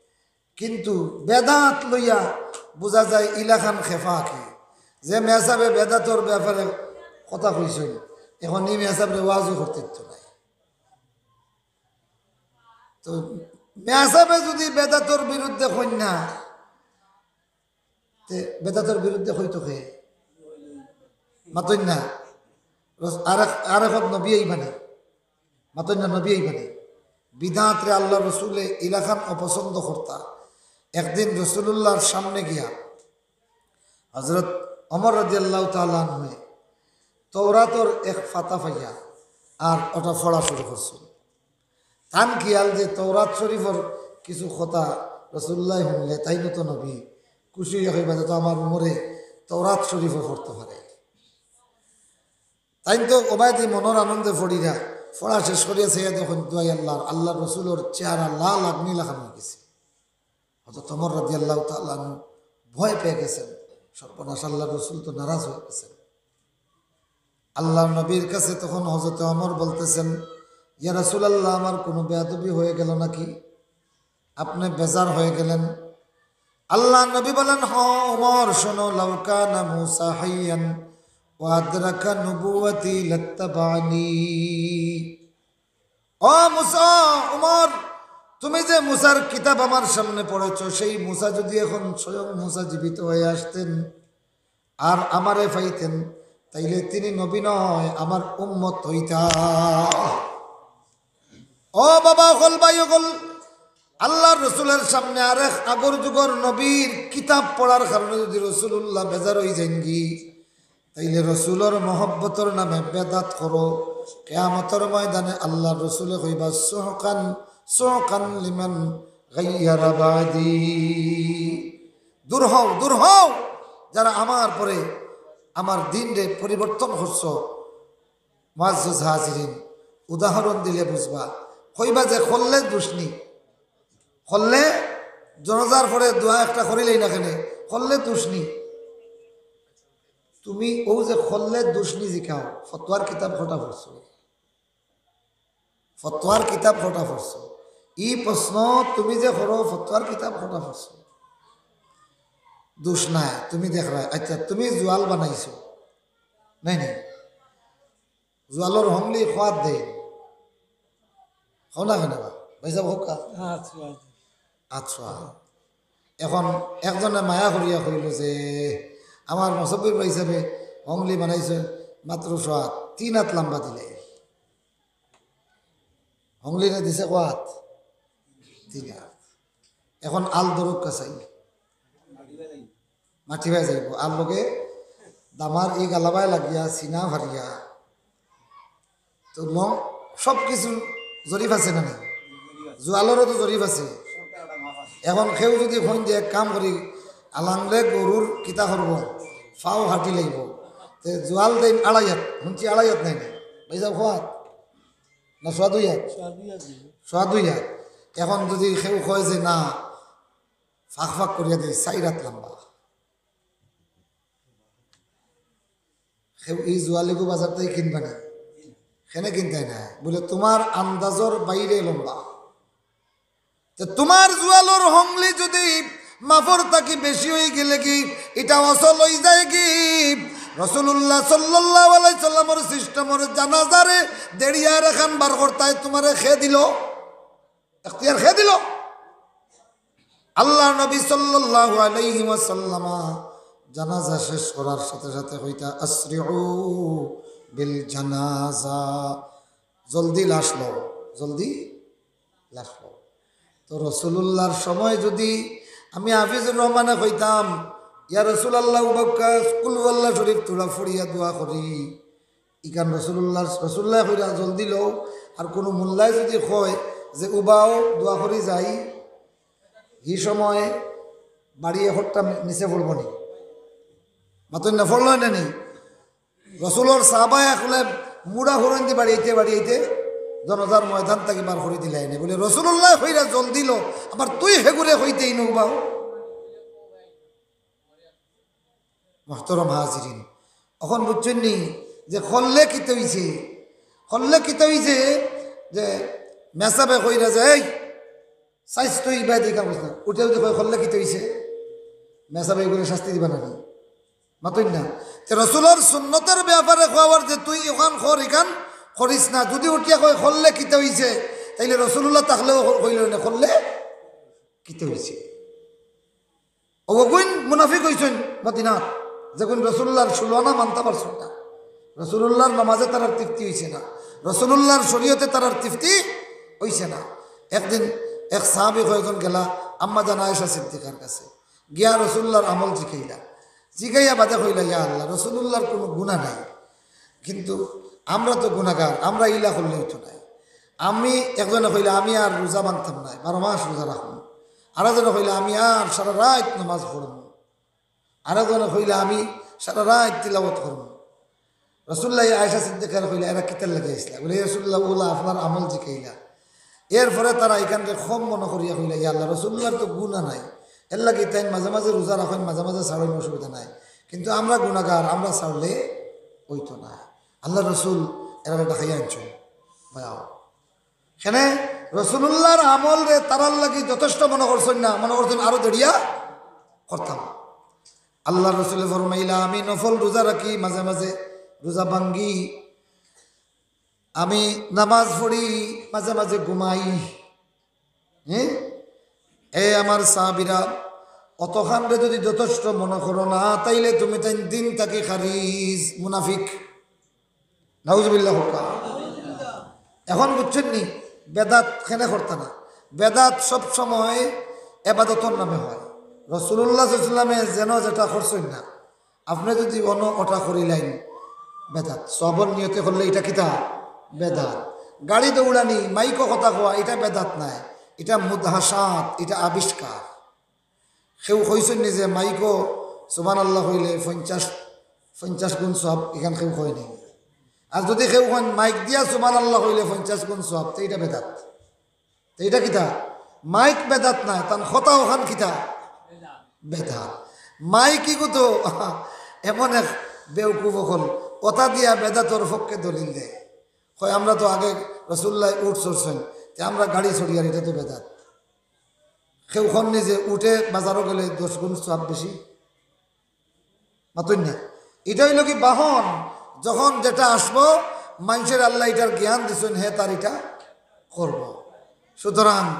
কিন্তু বেদাত লইয়া বুঝা যায় ইলাখান খেপা কি, যে মেসাবে বেদাতর ব্যাপারে কথা কইছইন, এখন ই মেসাবরে ওয়াজও করতে দিতো নায়। তো মেসাবে যুদি বেদাতর বিরুদ্ধে কইন না, তে বেদাতর বিরুদ্ধে কইতো কে? মাতইন না। রস-, আরেক, আরেক নবী আইবা নি। মাতইন না, নবী আইবা নি। বিদাতরে আল্লাহর রসুলে ইলাখান অপছন্দ করতা। একদিন রসুলুল্লাহর সামনে গিয়া হযরত ওমর রাদিয়াল্লাহু তাআলা আনহুয়ে তৌরাতর এক পাতা পাইয়া আর ওটা পড়া শুরু করছইন। তান খিয়াল যে তৌরাত শরীফর কিছু কথা রসুলুল্লায় হুনলে তাইন তো নবী, খুশি অইয়া কইবা যে তো আমার উমরে তৌরাত শরীফও পড়তো পারে। তাইন তো ওবায়দি মনর আনন্দে পড়িরা, পড়া শেষ করিয়া চাইয়া দেখইন দুয়াই আল্লাহর, আল্লাহর রসুলর চেহারা লাল আগ্নি লাখান অইগেছে। হযরত ওমর রাদিয়াল্লাহু তাআলা আনহু ভয় পেয়ে গেছেন, সর্বনাশ, আল্লাহর রসুল তো নারাজ হয়ে গেছেন। আল্লাহর নবীর কাছে তখন হযরত ওমর বলতেছেন, "ইয়া রাসূলুল্লাহ, আমার কোনো বেয়াদবি হয়ে গেল নাকি? আপনি বেজার হয়ে গেলেন?" আল্লাহর নবী বলেন, "হ ওমর, শোনো, লাউ কানা মূসা হাইয়ান ওয়া আদরাকা নুবুওয়াতি লাত্তাবানি।" ও মুসা, ওমর, তুমি যে মুসার কিতাব আমার সামনে পড়েছ, সেই মুসা যদি এখন স্বয়ং মুসা জীবিত হয়ে আসতেন আর আমারে পাইতেন, তাইলে তিনি নবী নয়, আমার উম্মত অইতা। ও বাবা অকল, ভাই অকল, আল্লার রসুলর সামনে আরেক আগর যুগর নবীর কিতাব পড়ার কারণে যুদি রসুলুল্লাহ বেজার অইযাইনগি, তাইলে রসুলর মহব্বতর নামে বেদাত করো। কিয়ামতর ময়দানে আল্লার রসুলে কইবা, "সুহকান, সুহকান লিমান গাইয়ারা বাদি।" দূর হও, দূর হও, যারা আমার পরে আমার দিনরে পরিবর্তন করছো। মুআজ্জাজ হাজিরিন, উদাহরণ দিলে বুঝবা। কইবা যে করলে দুষ নি, করলে জনাজার পরে দোয়া একটা করিলেই না কেনে, করলে দুষ নি। তুমি অউ যে করলে দুষ নি জিকাও, ফতোয়ার কিতাব কটা পড়ছো? ফতোয়ার কিতাব কটা পড়ছো? ই প্রশ্ন তুমি যে করো, ফতোয়ার কিতাব কটা পড়ছো? দুষ নাই, তুমি দেখরায়। আচ্ছা, তুমি জুয়াল বানাইছো, নাই নি? জুয়ালর হংলি খোয়াত দেয়, খাও না কেনে বা? ভাইসাব, কউক্কা। আচ্ছা। আচ্ছা, এখন একজনে মায়া করিয়া কইল যে, "আমার মুসব্বির ভাইসাবে হংলি বানাইছে মাত্র সোয়াত, তিন আত লাম্বা দিলে।" হংলিরে দিছে কত? তিন আত। এখন আল ধরুক্কা চাই, মাটি বায় যাইব। আর লগে দামার ই গালাবায় লাগিয়া, সিনা ফারিয়া, তো ল-, সব কিছু জরিফ আছে না নি? জুয়ালরও তো জরিফ আছে। এখন কেউ যুদি কইন যে এক কাম করি, আলাংলে গরুর কিতা করব, ফাও হাঁটি লাইব, তে জুয়াল দেইন আড়াই আত, হুনছি আড়াই আত নাই নি? ভাইসাব, কত? না, সোয়া দুই আত? সোয়া দুই আত। এখন যুদি কেউ কয় যে না, ফাঁক ফাঁক করিয়া দেই, চাইর আত লাম্বা, কেউ ই জুয়ালিগু বাজার থাকি কিনবা নি? কেনে কিনতায় না? বলে, "তুমার আন্দাজর বাইরে লম্বা।" তে তুমার জুয়ালর হংলি যুদি মাফর থাকি বেশি অইগেলেগি, ইটা অসল অইযায়গি। রসুলুল্লাহ সাল্লাল্লাহু আলাইহি সাল্লামর সিস্টেমর জানাজারে দেড়িয়ার এখান বার করতায় তুমারে খে দিল, এখতিয়ার খে দিল। আল্লার নবী সাল্লাল্লাহু আলাইহি ওয়াসাল্লামা জানাজা শেষ করার সাথে সাথে কইতা, "আসরিউ বিল জানাজা", জলদি লাশ লও, জলদি লাশ লও। তো রসুলুল্লাহর সময় যুদি আমি হাফিজুর রহমানে কইতাম, "ইয়া রাসুলাল্লাহ, উবাক্কা কুল হুয়াল্লাহ শরীফ থুড়া ফড়িয়া দোয়া করি", ইখান রসুলুল্লাহ, রসুলুল্লাহ কইরা জলদি লও, আর কুনু মোল্লায় যুদি কয় যে উবাও দোয়া করি যাই, হি সময় বাড়ি এখট্টা নিচে পড়ব নি? মাতইন না, পড়ল না নি? রসুলর সাহাবায় অকলে মুড়া হুরন্দি বাড়িয়াইতে বাড়িয়াইতে জনাজার ময়দান থাকি বার করি দিলাইনে। বলে, "রসুলুল্লাহ কইরা জলদি লও, আবার তুই হেগুরে কইতেই না উবাও।" মোহতরম হাজিরিন, অখন বুঝছইন নি যে করলে কিতা অইছে? করলে কিতা অইছে? যে মেসাবে কইরা যে, "এই, সাইজ তুই ইবায় দেখা বুঝ না।" উঠে উঠে কয়, "করলে কিতা অইছে?" মেসাবে ইগুরে শাস্তি দিবা না নি? মাতইন না। তে রসুলর সুন্নতর ব্যাপারে কওয়ার যে তুই অখান কর, ইখান করিস না, যুদি উঠিয়া কয়, "করলে কিতা অইছে?" তাইলে রসুলুল্লাহ থাকলেও কইল না, "করলে কিতা অইছে?" অগুইন মুনাফিক অইছইন মদিনাত, যেগুইন রসুলুল্লাহর ষোলো আনা মানতা পারছইন না। রসুলুল্লাহর নমাজে তারার তৃপ্তি অইছে না, রসুলুল্লাহর শরীয়তে তারার তৃপ্তি অইছে না। একদিন এক সাহাবী কয়জন গেলা আম্মা জান আয়েশা সিদ্দিকার কাছে, গিয়া রসুলুল্লাহর আমল জিকাইলা। জিকাইয়া বাদে কইলা, "ইয়া আল্লাহ, রসুলুল্লাহর কুনু গুনা নাই, কিন্তু আমরা তো গুনাগার, আমরা ইলা করলে অইতো নায়।" আমি, একজনে কইলা, "আমি আর রোজা ভাঙতাম নায়, বারো মাস রোজা রাখমু।" আরেকজনে কইলা, "আমি আর সারা রাইত নামাজ পড়মু।" আরেকজনে কইলা, "আমি সারা রাইত তিলাওয়াত করমু।" রসুলুল্লাহ আয়েশা সিদ্দিকারে কইলা, "এরা কিতার লাগি আইছলা?" বলে, "ইয়া রসুলুল্লাহ, অলা আপনার আমল জিকাইলা।" এরপরে তারা ইখানরে কম মনো করিয়া কইলা, "ইয়া আল্লাহ, রসুলুল্লাহর তো গুনা নাই, এরলাগি তাইন মাঝে মাঝে রোজা রাখইন, মাঝে মাঝে ছাড়ইন, অসুবিধা নাই, কিন্তু আমরা গুনাগার, আমরা ছাড়লে অইতো না।" আল্লার রসুল এরারে ডাকাইয়া আনছইন। ভয়াবহ। কেনে রসুলুল্লাহর আমলরে তারার লাগি যথেষ্ট মনো করছইন না, মনো করছইন আরো দেড়িয়া করতাম। আল্লার রসুলে ফরমাইলা, "আমি নফল রোজা রাখি, মাঝে মাঝে রোজা ভাঙ্গি, আমি নামাজ পড়ি, মাঝে মাঝে ঘুমাই।" হ্যাঁ, এ আমার সাহাবীরা, অতখানরে যদি যথেষ্ট মনে করো না, তাইলে তুমি তাইন দিন থাকি খারিজ, মুনাফিক। নাউজুবিল্লাহ কউক্কা। এখন বুঝছইন নি, বেদাত কেনে করতা না? বেদাত সব সময় এবাদতর নামে হয়। রাসূলুল্লাহ সাল্লাল্লাহু আলাইহি ওয়াসাল্লামে যেন যেটা করছইন না, আপনে যদি অনো ওটা করিলাইন, বেদাত। সওয়াবর নিয়তে করলে ইটা কিতা? বেদাত। গাড়ি দৌড়ানি, মাইকো কথা কওয়া, ইটা বেদাত নায়, ইটা মুদাহাসাত, ইটা আবিষ্কার। কেউ কইছইন নি যে মাইকো সুবহানাল্লাহ কইলে পঞ্চাশ, পঞ্চাশ গুণ সওয়াব, ইখান কেউ কয় নি। আর যদি কেউ কইন মাইক দিয়া সুবহানাল্লাহ কইলে পঞ্চাশ গুণ সওয়াব, তে ইটা বেদাত। তে ইটা কিতা? মাইক বেদাত নায়, তান কথা অখান কিতা? বেদাত। মাইক ইগু তো এমন এক বেউকুফ অকল, ওটা দিয়া বেদাতর পক্ষে দলিল দেয়। কয়, আমরা তো আগে রাসূলুল্লায় উট চড়ছইন, তে আমরা গাড়ি চড়িয়ার, ইটা তো বেদাত। কেউ কন নি যে উটে বাজারো গেলে দশ গুণ সওয়াব বেশি? মাতইন না। ইটা অইলো কি বাহন, যখন যেটা আসবো, মানষরে আল্লায় ইটার জ্ঞান দিছইন, হে তার ইটা করবো। সুতরাং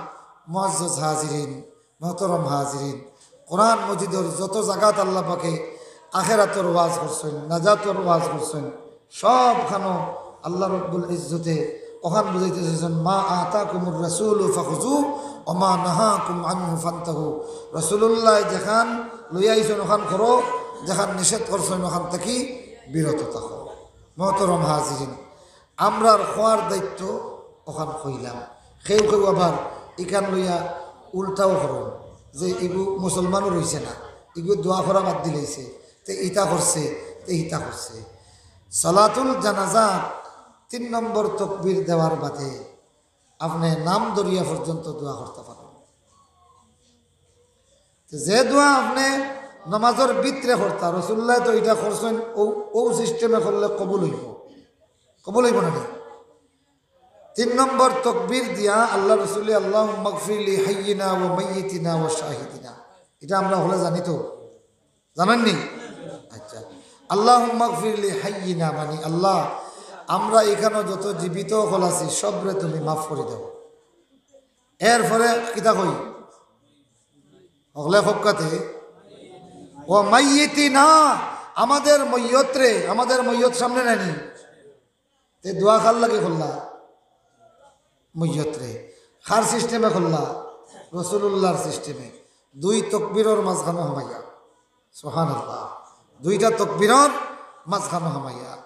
মুআজ্জাজ হাজিরিন, মুহতারাম হাজিরিন, কোরআন মজিদর যত জাগাত আল্লাহ পাকে আখেরাতর ওয়াজ করছইন, নাজাতর ওয়াজ করছইন, সবখানো আল্লাহ রব্বুল ইজ্জতে অখান বুঝাইতেছইন, "মা আতাকুমুর রাসূলু ফাখুযু ওয়া মা নাহাকুম আনহু ফান্তাহু।" রাসূলুল্লায় যেখান লইয়া আইছইন অখান করো, যেখান নিষেধ করছইন অখান থাকি বিরত থাকো। মুহতারাম হাজিরিন, আমরার কওয়ার দায়িত্ব অখান কইলাম। কেউ কেউ আবার ইখান লইয়া উল্টাও করইন যে ইগু মুসলমানও রইছে না, ইগু দোয়া করা বাদ দিলাইছে, তে ইতা করছে, তে ইতা করছে। সালাতুল জানাজা তিন নম্বর তকবীর দেওয়ার বাদে আপনে নাম ধরিয়া পর্যন্ত দোয়া করতা পারইন। তে যে দোয়া আপনে নামাজর ভিতরে করতা, রাসূলুল্লায় তো ইটা করছইন, অউ, অউ সিস্টেমে করলে কবুল অইবো, কবুল অইবো না নি? তিন নম্বর তকবীর দিয়া আল্লাহ রসুলে আল্লাহুম্মাগফির লি হাইয়িনা ওয়া মাইয়িতিনা ওয়া শাহিদিনা, ইটা আমরা হকলে জানি তো, জানইন নি? আচ্ছা, আল্লাহুম্মাগফির লি হাইয়িনা, মানি, আল্লাহ, আমরা ইখানো যত জীবিত অকল আছি, সবরে তুমি মাফ করি দেও। এরপরে কিতা কই? হকলে কউক্কা তে, ওয়া মাইয়িতিনা, আমাদের মইয়তরে, আমাদের মইয়ত সামনে নাই নি? তে দোয়া কার লাগি করলা? মইয়তরে। কার সিস্টেমে করলা? রাসূলুল্লাহর সিস্টেমে। দুই তকবীরর মাঝখানো হামাইয়া। সুবহানাল্লাহ। দুইটা তকবীরর মাঝখানো হামাইয়া।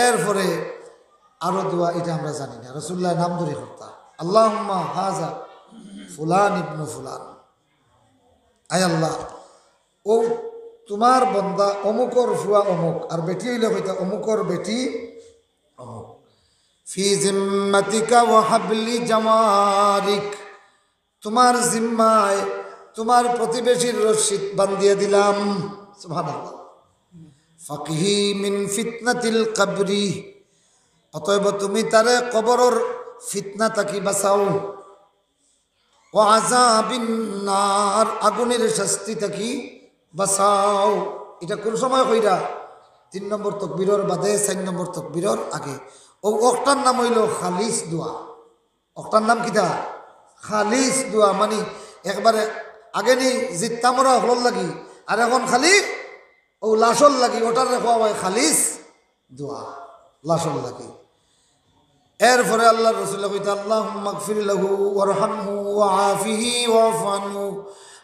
এরপরে আরো দোয়া, ইটা আমরা জানি না। রাসূলুল্লায় নাম ধরি করতা। আল্লাহুম্মা হাযা ফুলান ইবনু ফুলান। আয় আল্লাহ, অউ তুমার বন্দা অমুকর ফুয়া অমুক, আর বেটি অইলে কইতা অমুকর বেটি অমুক। ফি জিম্মাতিকা ওয়া হাবলি জাওয়ারিক, তুমার জিম্মায় তুমার প্রতিবেশীর রশিদ বান্ধিয়া দিলাম। সুবহানাল্লাহ। ফাকিহি মিন ফিতনাতিল কবরি, অতএব তুমি তারে কবরর ফিতনা থাকি বাঁচাও। ওয়া আযাবিন নার, আগুনের শাস্তি থাকি বাঁচাও। ইটা কোন সময় কইরা? তিন নম্বর তকবীরর বাদে, চাইর নম্বর তকবীরর আগে। অউ অকটার নাম অইলো খালিস দোয়া। অকটার নাম কিতা? খালিস দোয়া, মানি একবারে আগে নি জিত্তা মরা অকলর লাগি, আর এখন খালি অউ লাশর লাগি, অটারে কওয়া অয় খালিস দোয়া, লাশর লাগি। এরপরে আল্লাহর রসুলে কইতা, "আল্লাহুম্মাগফির লাহু ওয়ারহামহু ওয়াআফিহি ওয়াফু আনহু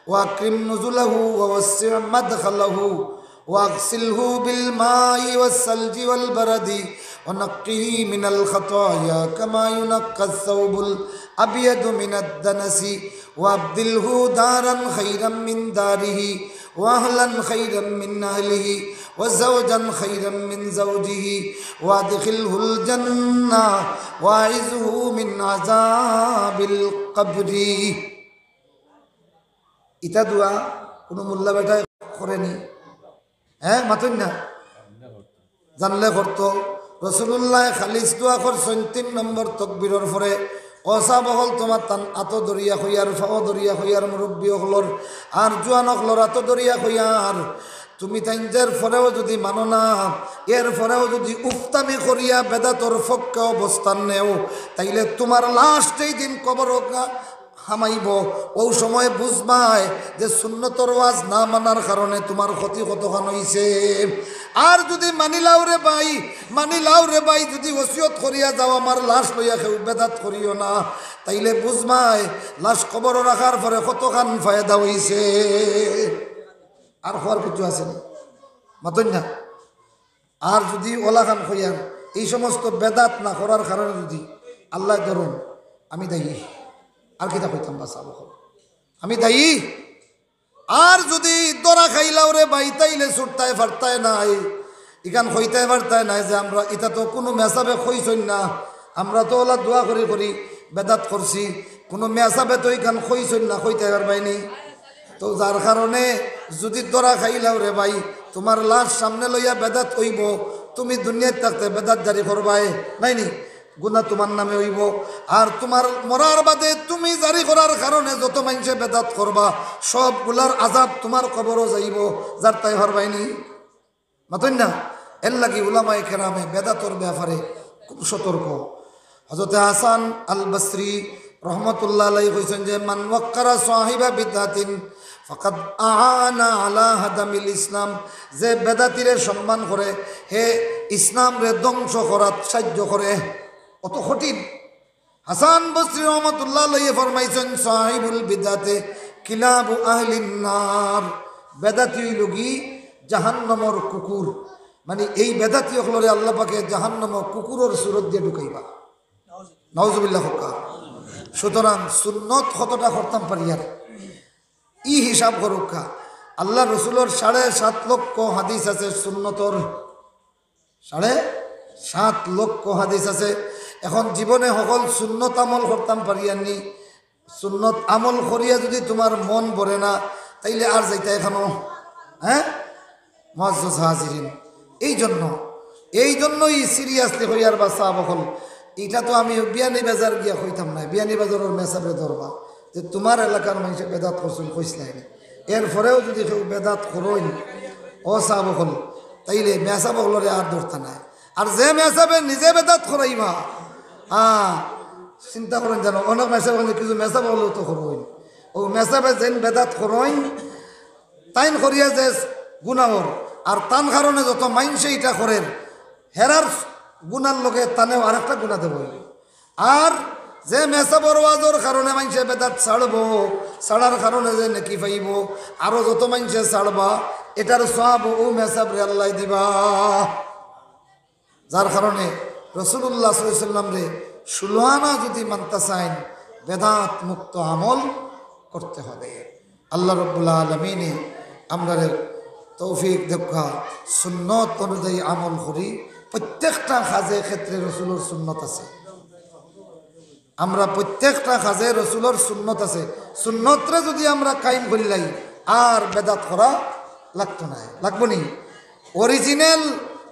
ওয়া আকরিম নুজুলাহু ওয়া ওয়াসসি মাদখালাহু ওয়া আগসিলহু বিল মাই ওয়াস সালজি ওয়াল বারাদি ওয়া নাক্কিহি মিনাল খাতায়া কামা ইউনাক্কাস সাউবুল আবিয়াদু মিনাদ দানাসি ওয়া আবদিলহু দারান খাইরাম মিন দারিহি ওয়া আহলান খাইরাম মিন আহলিহি ওয়া যাওজান খাইরাম মিন যাওজিহি ওয়া আদখিলহুল জান্নাহ ওয়া আইযহু মিন আযাবিল কবরি।" ইতা দোয়া কুনু মোল্লা বেটায় করেনি? হ্যাঁ, মাতইন না? জানলে করতো। রসুলুল্লায় খালিস দোয়া করছইন তিন নম্বর তকবীরর পরে। ও সাহাবা অকল, তুমার তান আতো ধরিয়া কইয়ার, পাও ধরিয়া কইয়ার, মুরব্বি অকলর আর জুয়ান অকলর আতো ধরিয়া কইয়ার, তুমি তাইন যের পরেও যুদি মানো না, এর পরেও যুদি উফতামি করিয়া বেদাতর পক্ষে অবস্থান নেও, তাইলে তুমার লাশ যেই দিন কবরো গা-, হামাইবো, অউ সময় বুঝবায় যে সুন্নতর ওয়াজ না মানার কারণে তুমার ক্ষতি কতখান অইছে। আর যুদি মানিলাও রে ভাই, মানিলাও রে ভাই, যুদি ওসিয়ত করিয়া যাও আমার লাশ লইয়া কেউ বেদাত করিও না, তাইলে বুঝবায় লাশ কবরো রাখার পরে কতখান ফায়দা অইছে। আর কওয়ার কিচ্ছু আছে নি? মাতইন না। আর যুদি অলাখান কইয়ার, এই সমস্ত বেদাত না করার কারণে যুদি আল্লায় ধরইন, আমি দায়ী। আর কিতা কইতাম বা সাব অকল? আমি দায়ী। আর যুদি ধরা খাইলাও রে ভাই, তাইলে ছুটতায় পারতায় নায়, ইখান কইতায় পারতায় নায় যে আমরা, ইটা তো কুনু মেসাবে কইছইন না, আমরা তো অলা দোয়া করি করি বেদাত করছি, কুনু মেসাবে তো ইখান কইছইন না, কইতায় পারবায় নি। তো যার কারণে যুদি ধরা খাইলাও রে ভাই, তুমার লাশ সামনে লইয়া বেদাত অইবো, তুমি দুনিয়াত থাকতে বেদাত জারি করবায়, নায় নি? গুনা তুমার নামে অইবো। আর তুমার মরার বাদে তুমি জারি করার কারণে যত মাইনষে বেদাত করবা, সবগুলার আযাব তুমার কবরো যাইবো, জারতায় পারবায় নি? মাতইন না। এরলাগি উলামায়ে কেরামে বেদাতর ব্যাপারে খুব সতর্ক। হযরতে হাসান আল বসরি রহমতুল্লাহ আলাইহি কইছইন যে, "মান ওয়াক্কারা সাহিবা বিদআতিন ফাকাদ আআনা আলা হাদামিল ইসলাম।" যে বেদাতিরে সম্মান করে, হে ইসলামরে ধ্বংস করাত সাহায্য করে। অত কঠিন। হাসান বসরি রহমতুল্লাহ আলাইহি ফরমাইছইন, "সাহিবুল বিদআতে কিলাবু আহলিন নার।" বেদাতি অইলোগি জাহান্নামর কুকুর। মানে, এই বেদাতি অকলরে আল্লাহ পাকে জাহান্নামর কুকুরর সুরত দিয়া ঢুকাইবা। নাউজুবিল্লাহ কউক্কা। সুতরাং সুন্নত কতটা করতাম পারিয়ার, ই হিসাব করউক্কা। আল্লার রসুলর সাড়ে সাত লক্ষ হাদিস আছে সুন্নতর। সাড়ে সাত লক্ষ হাদিস আছে। এখন জীবনে হকল সুন্নত আমল করতাম পারিয়ার নি? সুন্নত আমল করিয়া যুদি তুমার মন ভরে না, তাইলে আর যাইতায় কেনে? হ্যাঁ, মুআজ্জাজ হাজিরিন, এই জন্য, এই জন্যই seriously কইয়ার বা সাব অকল, ইটা তো আমি বিয়ানীবাজার গিয়া কইতাম নায়, বিয়ানীবাজারর মেসাবরে ধরবা যে তুমার এলাকার মাইনষে বেদাত করছইন, কইছলায় নি। এরপরেও যুদি কেউ বেদাত করইন, ও সাব অকল, তাইলে মেসাব অকলরে আর ধরতা নায়। আর যে মেসাবে নিজে বেদাত করাইবা, হ্যাঁ, চিন্তা করইন জানো, অনেক মেসাব অকলে কিছু মেসাব অকলেও তো করইন। অউ মেসাবে যেইন বেদাত করইন, তাইন করিয়া যে গুনা অর, আর তান কারণে যত মাইনষে ইটা করের, হেরার গুনার লগে তানেও আরেকটা গুনা দেওয়া অইলো। আর যে মেসাবর ওয়াজর কারণে মাইনষে বেদাত ছাড়বো, ছাড়ার কারণে যে নেকি পাইবো, আরো যত মাইনষে ছাড়বা, ইটার সওয়াব অউ মেসাবরে আল্লায় দিবা। যার কারণে রাসূলুল্লাহ সাল্লাল্লাহু আলাইহি ওয়াসাল্লামরে ষোলো আনা যুদি মানতা চাইন, বেদাত মুক্ত আমল করতে হবে। আল্লাহ রাব্বুল আলামিনে আমরারে তৌফিক দেউক্কা, সুন্নত অনুযায়ী আমল করি। প্রত্যেকটা কাজে ক্ষেত্রে রসুলর সুন্নত আছে। আমরা প্রত্যেকটা কাজে রসুলর সুন্নত আছে। সুন্নতরে যুদি আমরা কায়েম করিলাই, আর বেদাত করা লাগতো নায়, লাগবো নি? Original,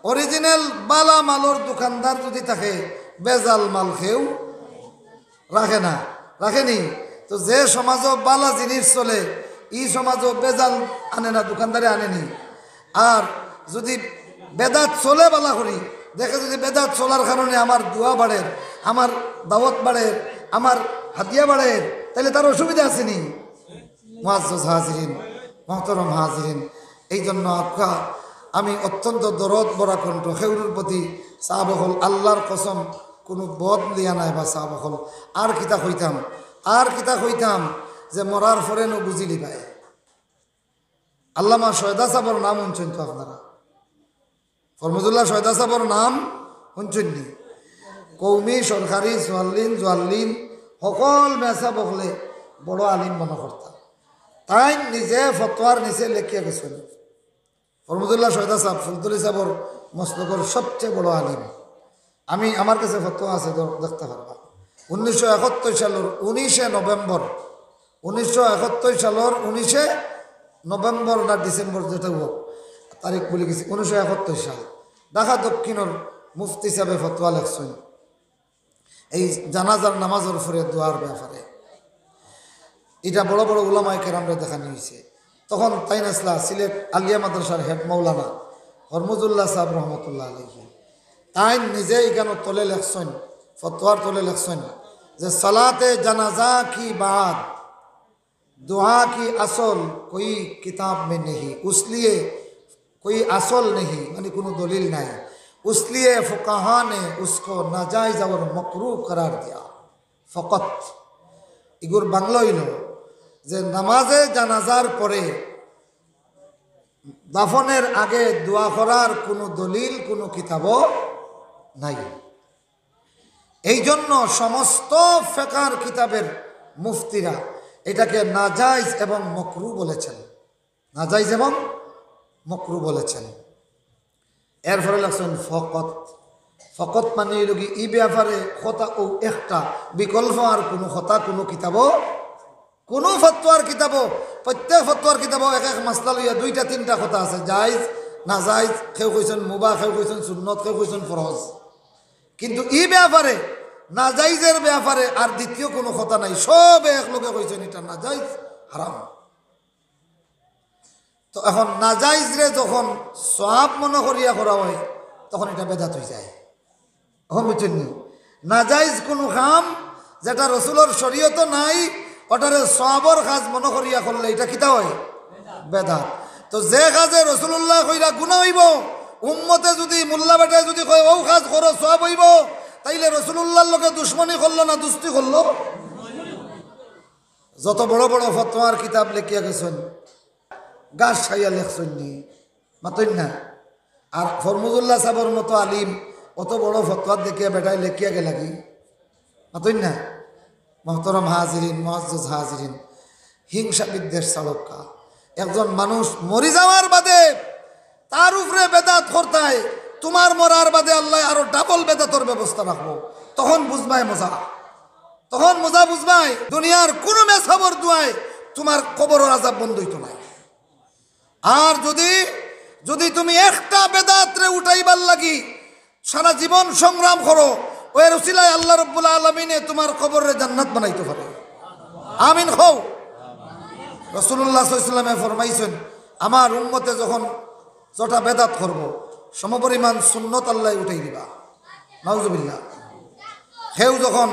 original বালা মালর দোকানদার যুদি থাকে, বেজাল মাল কেউ রাখে না, রাখে নি? তো যে সমাজো বালা জিনিস চলে, ই সমাজো বেজাল আনে না, দোকানদারে আনে নি? আর যুদি বেদাত চলে বালা করি, দেখে যুদি বেদাত চলার কারণে আমার দোয়া বাড়ের, আমার দাওয়াত বাড়ের, আমার হাদিয়া বাড়ের, তাইলে তার অসুবিধা আছে নি? মুআজ্জাজ হাজিরিন, মুহতারাম হাজিরিন, এই জন্য আজকা আমি অত্যন্ত দরদ ভরা কণ্ঠ কেউরুর প্রতি সাব অকল, আল্লার কসম, কুনু বদ লিয়া নায় বা সাব অকল। আর কিতা কইতাম, আর কিতা কইতাম যে মরার পরে নু বুঝিলিবায়। আল্লামা সয়দা সাবর নাম হুনছইন তো আপনারা? ফরমুজুল্লাহ সয়দা সাবর নাম হুনছইন নি? কওমি, সরকারি, সুয়াল্লিন, জুয়াল্লিন, হকল মেসাব অকলে বড় আলিম মনো করতা। তাইন নিজে ফতোয়ার নিচে লেখিয়া গেছইন। ফরমুজুল্লাহ সয়দা সাব ফুলতলি সাবর মসলকর সবচেয়ে বড় আলিম। আমি, আমার কাছে ফতোয়া আছে, দ-, দেখতা পারবা। উনিশশো একাত্তর সালর উনিশে নভেম্বর, উনিশশো একাত্তর সালর উনিশে নভেম্বর না ডিসেম্বর, যেটা হোক, তারিখ ভুলি গেছি, উনিশশো একাত্তর সাল, ঢাকা দক্ষিণর মুফতি সাবে ফতোয়া লেখছইন এই জানাজার নামাজর পরে দোয়ার ব্যাপারে। ইটা বড় বড় উলামায়ে কেরামরে দেখানি অইছে। তখন তাইন আছলা সিলেট আলিয়া মাদ্রাসার হেড মাওলানা হরমুজুল্লাহ সাব রহমতুল্লাহ আলাইহি। তাইন নিজে ইখানর তলে লেখছইন, ফতোয়ার তলে লেখছইন, যে সালাতে জানাজা কি বাদ दुआ की असल कोई किताब में नहीं, उसलिए कोई असल नहीं, মানে কোনো দলিল নাই। उसलिए फुकाहा ने उसको नाजायज़ और मकरूह करार दिया। फ़कत। ইগুর বাংলা অইল যে নামাজে জানাজার পরে দাফনের আগে দোয়া করার কোনো দলিল কোনো কিতাবও নাই। এই জন্য সমস্ত ফেকার কিতাবের মুফতিরা এটাকে নাজাইজ এবং মকরু বলেছেন। নাজাইজ এবং মকরু বলেছেন। এরপরে লেখছেন ফকত। ফকত মানে অইল কি, ই ব্যাপারে কথা ও একটা, বিকল্প আর কোনো কথা কোনো কিতাবও, কোনো ফতোয়ার কিতাবও, প্রত্যেক ফতোয়ার কিতাবও এক এক মাসলা লইয়া দুইটা তিনটা কথা আছে, জাইজ, নাজাইজ, কেউ কইছেন মুবাহ, কেউ কইছেন সুন্নত, কেউ কইছেন ফরজ। কিন্তু ই ব্যাপারে, নাজাইজের ব্যাপারে আর দ্বিতীয় কোনো কথা নাই, সবে এক লগে কইছেন এটা নাজাইজ, হারাম। তো এখন নাজাইজরে যখন সওয়াব মনে করিয়া করা হয়, তখন এটা বেদাত অই যায়। এখন বুঝছইন নি? নাজাইজ কোনো কাম যেটা রসুলর শরীয়তো নাই, ওটারে সওয়াবর কাজ মনে করিয়া করলে এটা কিতা হয়? বেদাত। তো যে কাজে রসুলুল্লায় কইরা গুনা অইবো, উম্মতে যুদি, মোল্লা বেটায় যুদি কয়, "অউ কাজ করো, সওয়াব অইবো", তাইলে রসুলুল্লাহর লগে দুশমনি করলো না দুস্তি করলো? যত বড় বড় ফতোয়ার কিতাব লেখিয়া গেছইন, ঘাস খাইয়া লেখছইন নি, মাতইন না। আর ফরমুজুল্লাহ সাবর মতো আলিম অত বড় ফতোয়ার দেখিয়া বেটায় লেখিয়া গেলা কি? মাতইন না। মোহতরম হাজিরিন, মুআজ্জাজ হাজিরিন, হিংসা বিদ্বেষ ছাড়উক্কা। একজন মানুষ মরি যাওয়ার বাদে তার উপরে বেদাত করতায়, তুমার মরার বাদে আল্লায় আরো ডাবল বেদাতর ব্যবস্থা রাখবো। তখন বুঝবায় মজা, তখন মজা বুঝবায়। দুনিয়ার কোনো মেসাবর দোয়ায় তুমার কবরর আজাব বন্ধ অইতো নায়। আর যুদি, যুদি তুমি একটা বেদাতরে উঠাইবার লাগি সারা জীবন সংগ্রাম করো, অউ এর উসিলায় আল্লাহ রব্বুল আলামিনে তুমার কবররে জান্নাত বানাইতো পারে। আমিন কও। রাসূলুল্লাহ সাল্লাল্লাহু আলাইহি ওয়াসাল্লামে ফরমাইছইন, আমার উম্মতে যখন যটা বেদাত করবো, সমপরিমাণ সুন্নত আল্লায় উঠাই দিবা। নাউজুবিল্লাহ। কেউ যখন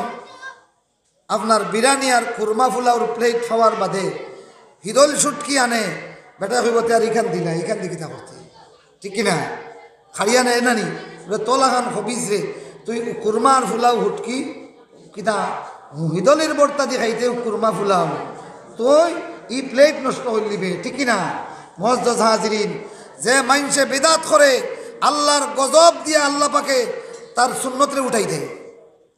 আপনার বিরিয়ানি আর কুরমা ফুলাওর প্লেট খাওয়ার বাদে হিদল শুটকি আনে, বেটায় কইবো, "তে আর ইখান দি না, ইখান দি কিতা করতে?" ঠিক কি না? খাড়িয়া নেয় না নি? বলে, "তোলাখান খবিস রে, তুই কুরমা আর ফুলাও হুটকি কিতা হিদলির ভর্তা দি খাইতে কুরমা ফুলাও, তুই ই প্লেট নষ্ট করি দিবে।" ঠিক কি না? মুআজ্জাজ হাজিরিন, যে মাইনষে বেদাত করে, আল্লাহর গজব দিয়া আল্লাহ পাকে তার সুন্নতরে উঠাই দেয়।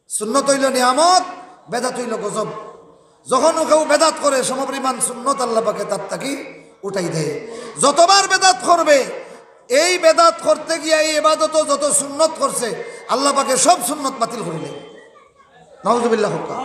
সুন্নত অইল নিয়ামত, বেদাত অইল গজব। যখন কেউ বেদাত করে, সমপরিমাণ সুন্নত আল্লাহ পাকে তার থাকি উঠাই দেয়। যতবার বেদাত করবে, এই বেদাত করতে গিয়া, এই ইবাদতো যত সুন্নত করছে, আল্লাহ পাকে সব সুন্নত বাতিল করিলে। নাউজুবিল্লাহ কউক্কা।